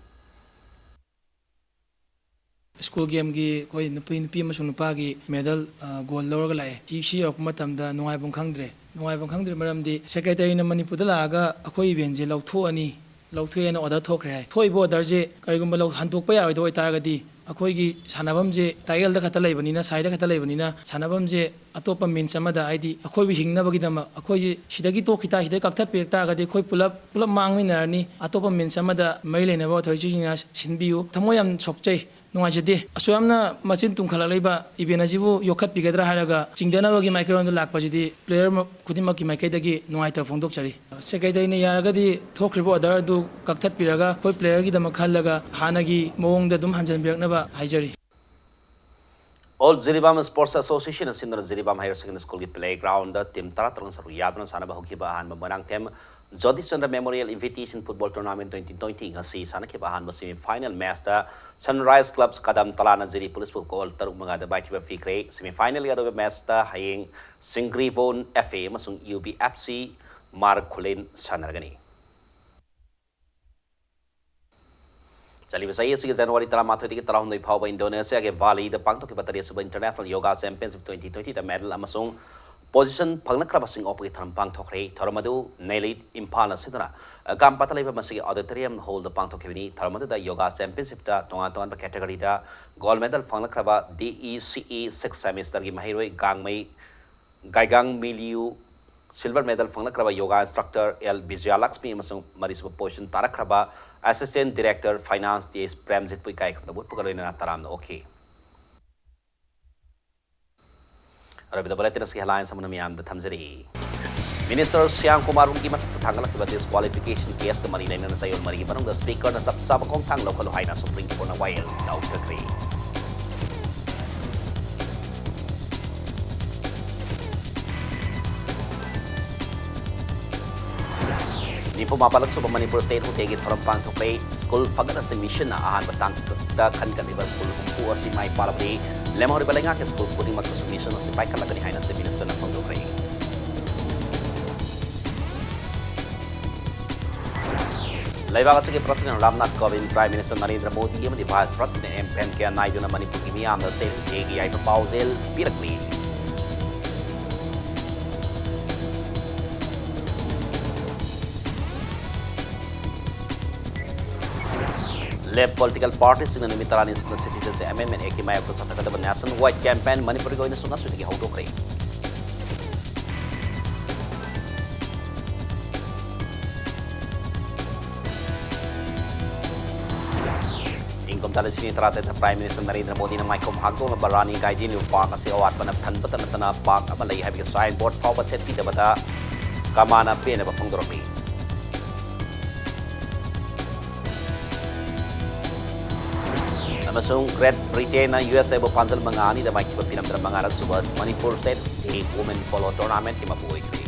School gameꯒꯤ ꯑꯩꯈꯣꯏ ꯅꯨꯄꯤ, ꯅꯨꯄꯤ ꯑꯃꯁꯨꯡ ꯅꯨꯄꯥꯒꯤ medal, ꯑ, gold ꯂꯧꯔꯒ ꯂꯥꯛꯑꯦ꯫ ꯁꯤ, ꯁꯤ ꯌꯧꯔꯛꯄ ꯃꯇꯝꯗ ꯅꯨꯡꯉꯥꯏꯐꯝ ꯈꯪꯗ꯭ꯔꯦ꯫ ꯅꯨꯡꯉꯥꯏꯐꯝ ꯈꯪꯗ꯭ꯔꯦ ꯃꯔꯝꯗꯤ secretaryꯅ ꯃꯅꯤꯄꯨꯔꯗ ꯂꯥꯛꯑꯒ ꯑꯩꯈꯣꯏ eventꯁꯦ ꯂꯧꯊꯣꯛꯑꯅꯤ, ꯂꯧꯊꯣꯛꯑꯦꯅ order ꯊꯣꯛꯈ꯭ꯔꯦ ꯍꯥꯏ꯫ ꯊꯣꯛꯏꯕ orderꯁꯦ ꯀꯔꯤꯒꯨꯝꯕ ꯂꯧ-, ꯍꯟꯗꯣꯛꯄ ꯌꯥꯔꯣꯏꯗꯕ ꯑꯣꯏꯇꯥꯔꯒꯗꯤ ꯑꯩꯈꯣꯏꯒꯤ ꯁꯥꯟꯅꯐꯝꯁꯦ ꯇꯥꯛꯌꯦꯜꯗ ꯈꯛꯇ ꯂꯩꯕꯅꯤꯅ, ꯁꯥꯏꯗ ꯈꯛꯇ ꯂꯩꯕꯅꯤꯅ ꯁꯥꯟꯅꯐꯝꯁꯦ ꯑꯇꯣꯞꯄ means ꯑꯃꯗ, ꯍꯥꯏꯗꯤ ꯑꯩꯈꯣꯏꯕꯨ ꯍꯤꯡꯅꯕꯒꯤꯗꯃꯛ ꯑꯩꯈꯣꯏꯁꯦ ꯁꯤꯗꯒꯤ ꯇꯣꯛꯈꯤ ꯇꯥ-, ꯁꯤꯗꯒꯤ ꯀꯛꯊꯠꯄꯤꯔꯛ ꯇꯥꯔꯒꯗꯤ ꯑꯩꯈꯣꯏ ꯄꯨꯂꯞ, ꯄꯨꯂꯞ ꯃꯥꯡꯃꯤꯟꯅꯔꯅꯤ꯫ ꯑꯇꯣꯞꯄ means ꯑꯃꯗ ꯃꯔꯤ ꯂꯩꯅꯕ authorityꯁꯤꯡꯅ ꯁꯤꯟꯕꯤꯌꯨ꯫ ꯊꯃꯣꯏ ꯌꯥꯝ ꯁꯣꯛꯆꯩ, ꯅꯨꯡꯉꯥꯏꯖꯗꯦ꯫ ꯑꯁꯨꯛ ꯌꯥꯝꯅ ꯃꯆꯤꯟ ꯇꯨꯝꯈꯠꯂꯛꯂꯤꯕ event ꯑꯁꯤꯕꯨ ꯌꯣꯛꯈꯠꯄꯤꯒꯗ꯭ꯔꯥ ꯍꯥꯏꯔꯒ ꯆꯤꯡꯊꯅꯕꯒꯤ ꯃꯥꯏꯀꯩꯔꯣꯝꯗ ꯂꯥꯛꯄꯁꯤꯗꯤ player ꯃ-, ꯈꯨꯗꯤꯡꯃꯛꯀꯤ ꯃꯥꯏꯀꯩꯗꯒꯤ ꯅꯨꯡꯉꯥꯏꯇꯕ ꯐꯣꯡꯗꯣꯛꯆꯔꯤ꯫ Secretaryꯅ ꯌꯥꯔꯒꯗꯤ ꯊꯣꯛꯈ꯭ꯔꯤꯕ order ꯑꯗꯨ ꯀꯛꯊꯠꯄꯤꯔꯒ ꯑꯩꯈꯣꯏ playerꯒꯤꯗꯃꯛ ꯈꯜꯂꯒ ꯍꯥꯟꯅꯒꯤ ꯃꯑꯣꯡꯗ ꯑꯗꯨꯝ ꯍꯟꯖꯤꯟꯕꯤꯔꯛꯅꯕ ꯍꯥꯏꯖꯔꯤ꯫ Old Jiribam Sports Association ꯑꯁꯤꯅ ꯖꯤꯔꯤꯕꯥꯝ Higher Secondary School ꯒꯤ playground ꯗ team ꯇꯔꯥ ꯇꯔꯨꯛ ꯁꯔꯨꯛ ꯌꯥꯗꯨꯅ ꯁꯥꯟꯅꯕ ꯍꯧꯈꯤꯕ ꯑꯍꯥꯟꯕ Moirangthem ꯖꯣꯇꯤꯁ Chandra Memorial Invitation Football Tournament twenty twenty ꯉꯁꯤ ꯁꯥꯟꯅꯈꯤꯕ ꯑꯍꯥꯟꯕ semi final match ꯇ Sunrise Club ꯀꯗꯝ ꯇꯂꯥꯅ ꯖꯤꯔꯤ Police ꯕꯨ goal ꯇꯔꯨꯛ ꯃꯉꯥꯗ ꯃꯥꯏꯊꯤꯕ ꯄꯤꯈ꯭ꯔꯦ꯫ Semi final ꯒꯤ ꯑꯔꯣꯏꯕ match ꯇ ꯍꯌꯦꯡ ꯁꯤꯡꯒ꯭ꯔꯤꯕꯣꯟ F A ꯑꯃꯁꯨꯡ U B F C ꯃꯥꯔꯛ ꯈꯨꯂꯦꯟ ꯁꯥꯟꯅꯔꯒꯅꯤ꯫ ꯆꯠꯂꯤꯕ ꯆꯍꯤ ꯑꯁꯤꯒꯤ January ꯇꯔꯥꯃꯥꯊꯣꯏꯗꯒꯤ ꯇꯔꯥꯍꯨꯝꯗꯣꯏ ꯐꯥꯎꯕ ꯏꯟꯗꯣꯅꯦꯁꯤꯌꯥꯒꯤ ꯕꯥꯂꯤꯗ ꯄꯥꯡꯊꯣꯛꯈꯤꯕ ꯇꯔꯦꯠꯁꯨꯕ International Yoga Championship twenty twenty ꯗ medal ꯑꯃꯁꯨꯡ position ꯐꯪꯂꯛꯈ꯭ꯔꯕꯁꯤꯡ ꯑꯣꯛꯄꯒꯤ ꯊꯧꯔꯝ ꯄꯥꯡꯊꯣꯛꯈ꯭ꯔꯦ꯫ ꯊꯧꯔꯝ ꯑꯗꯨ ꯅꯦꯂꯤꯠ ꯏꯝꯐꯥꯜ ꯑꯁꯤꯗꯅ ꯀꯥꯝꯄꯥꯠꯇ ꯂꯩꯕ ꯃꯁꯤꯒꯤ auditorium hall ꯗ ꯄꯥꯡꯊꯣꯛꯈꯤꯕꯅꯤ꯫ ꯊꯧꯔꯝ ꯑꯗꯨꯗ Yoga Championship ꯇ ꯇꯣꯉꯥꯟ ꯇꯣꯉꯥꯟꯕ category ꯗ gold medal ꯐꯪꯂꯛꯈ꯭ꯔꯕ D E C E six semester ꯒꯤ ꯃꯍꯩꯔꯣꯏ ꯒꯥꯡꯃꯩ ꯒꯥꯏꯒꯥꯡ ꯃꯤꯂꯤꯌꯨ, silver medal ꯐꯪꯂꯛꯈ꯭ꯔꯕ yoga instructor L ꯕꯤꯖꯌꯂꯛꯁꯃꯤ ꯑꯃꯁꯨꯡ ꯃꯔꯤꯁꯨꯕ position ꯇꯥꯔꯛꯈ꯭ꯔꯕ Assistant Director Finance T S ꯄ꯭ꯔꯦꯝꯖꯤꯠꯄꯨ ꯏꯀꯥꯏ ꯈꯨꯝꯅꯕ ꯎꯠꯄꯒ ꯂꯣꯏꯅꯅ ꯇꯔꯥꯝꯅ ꯑꯣꯛꯈꯤ꯫ ꯑꯔꯣꯏꯕꯗ bulletin ꯑꯁꯤꯒꯤ headlines ꯑꯃꯅ ꯃꯤꯌꯥꯝꯗ ꯊꯝꯖꯔꯤ꯫ Minister ꯁ꯭ꯌꯥꯝ ꯀꯨꯃꯥꯔ ꯔꯨꯡꯒꯤ ꯃꯊꯛꯇ ꯊꯥꯡꯒꯠꯂꯛꯈꯤꯕ disqualification case ꯀ ꯃꯔꯤ ꯂꯩꯅꯅ ꯆꯌꯣꯜ ꯃꯔꯤꯒꯤ ꯃꯅꯨꯡꯗ Speaker ꯅ ꯆꯞ ꯆꯥꯕ ꯈꯣꯡꯊꯥꯡ ꯂꯧꯈꯠꯂꯨ ꯍꯥꯏꯅ Supreme Court ꯅ ꯋꯥꯌꯦꯜ ꯂꯧꯊꯈ꯭ꯔꯦ꯫ ꯅꯤꯐꯨ ꯃꯥꯄꯜꯂꯛ ꯁꯨꯕ ꯃꯅꯤꯄꯨꯔ State ꯍꯣꯇꯦꯜꯒꯤ ꯊꯧꯔꯝ ꯄꯥꯡꯊꯣꯛꯂꯦ꯫ ꯁ꯭ꯀꯨꯜ ꯐꯒꯠꯅꯁꯤ ꯃꯤꯁꯟꯅ ꯑꯍꯥꯟꯕ ꯇꯥꯡꯀꯛꯇ ꯈꯟꯒꯠꯂꯤꯕ ꯁ꯭ꯀꯨꯜ ꯍꯨꯝꯐꯨ ꯑꯁꯤ ꯃꯥꯏ ꯄꯥꯛꯂꯕꯗꯤ ꯂꯦꯝꯍꯧꯔꯤꯕ ꯂꯩꯉꯥꯛꯀꯤ ꯁ꯭ꯀꯨꯜ ꯈꯨꯗꯤꯡꯃꯛꯇꯁꯨ ꯃꯤꯁꯟ ꯑꯁꯤ ꯄꯥꯏꯈꯠꯂꯒꯅꯤ ꯍꯥꯏꯅ Chief Minister ꯅ ꯐꯣꯡꯗꯣꯛꯈ꯭ꯔꯦ꯫ ꯂꯩꯕꯥꯛ ꯑꯁꯤꯒꯤ President Ramnath ꯀꯣꯕꯤꯟꯗ, Prime Minister Narendra Modi ꯑꯃꯗꯤ Vice President ꯑꯦꯝ ꯚꯦꯡꯀꯌꯥ ꯅꯥꯏꯗꯨꯅ ꯃꯅꯤꯄꯨꯔꯒꯤ ꯃꯤꯌꯥꯝꯗ State ꯍꯣꯇꯦꯜꯒꯤ ꯌꯥꯏꯐ ꯄꯥꯎꯖꯦꯜ ꯄꯤꯔꯛꯂꯤ꯫ Left political party ꯁꯤꯡꯅ ꯅꯨꯃꯤꯠ ꯇꯔꯥꯅꯤ ꯁꯨꯞꯅ Citizenship Amendment Act ꯀꯤ ꯃꯥꯌꯣꯛꯇ ꯆꯠꯊꯒꯗꯕ nationwide campaign ꯃꯅꯤꯄꯨꯔꯒꯤ ꯑꯣꯏꯅꯁꯨ ꯉꯁꯤꯗꯒꯤ ꯍꯧꯗꯣꯛꯈ꯭ꯔꯦ꯫ ꯏꯪ ꯀꯨꯝꯖꯥ ꯂꯤꯁꯤꯡ ꯑꯅꯤ ꯇꯔꯥꯇꯔꯦꯠꯇ Prime Minister ꯅꯔꯦꯟꯗ꯭ꯔ ꯃꯣꯗꯤꯅ ꯃꯥꯏꯈꯣꯝ ꯍꯥꯡꯗꯣꯛꯅꯕ ꯔꯥꯅꯤ ꯒꯥꯏꯗꯤꯟꯂꯤꯌꯨ Park ꯑꯁꯤ ꯑꯋꯥꯠꯄꯅ ꯊꯟꯕꯇ ꯅꯠꯇꯅ park ꯑꯃ ꯂꯩ ꯍꯥꯏꯕꯒꯤ sign board ꯐꯥꯎꯕ ꯊꯦꯠꯄꯤꯗꯕꯗ ꯀꯃꯥꯅ ꯄꯦꯟꯅꯕ ꯐꯣꯡꯗꯣꯔꯛꯂꯤ꯫ ꯑꯃꯁꯨꯡ Great Britainꯅ USA ꯕꯨ ꯄꯥꯟꯖꯜ ꯃꯉꯥ ꯑꯅꯤꯗ ꯃꯥꯏꯊꯤꯕ ꯄꯤꯔꯝꯗꯅ ꯃꯉꯥꯔꯛ ꯁꯨꯕ Manipur State League Women Polo Tournamentꯀꯤ ꯃꯄꯨ ꯑꯣꯏꯈ꯭ꯔꯦ꯫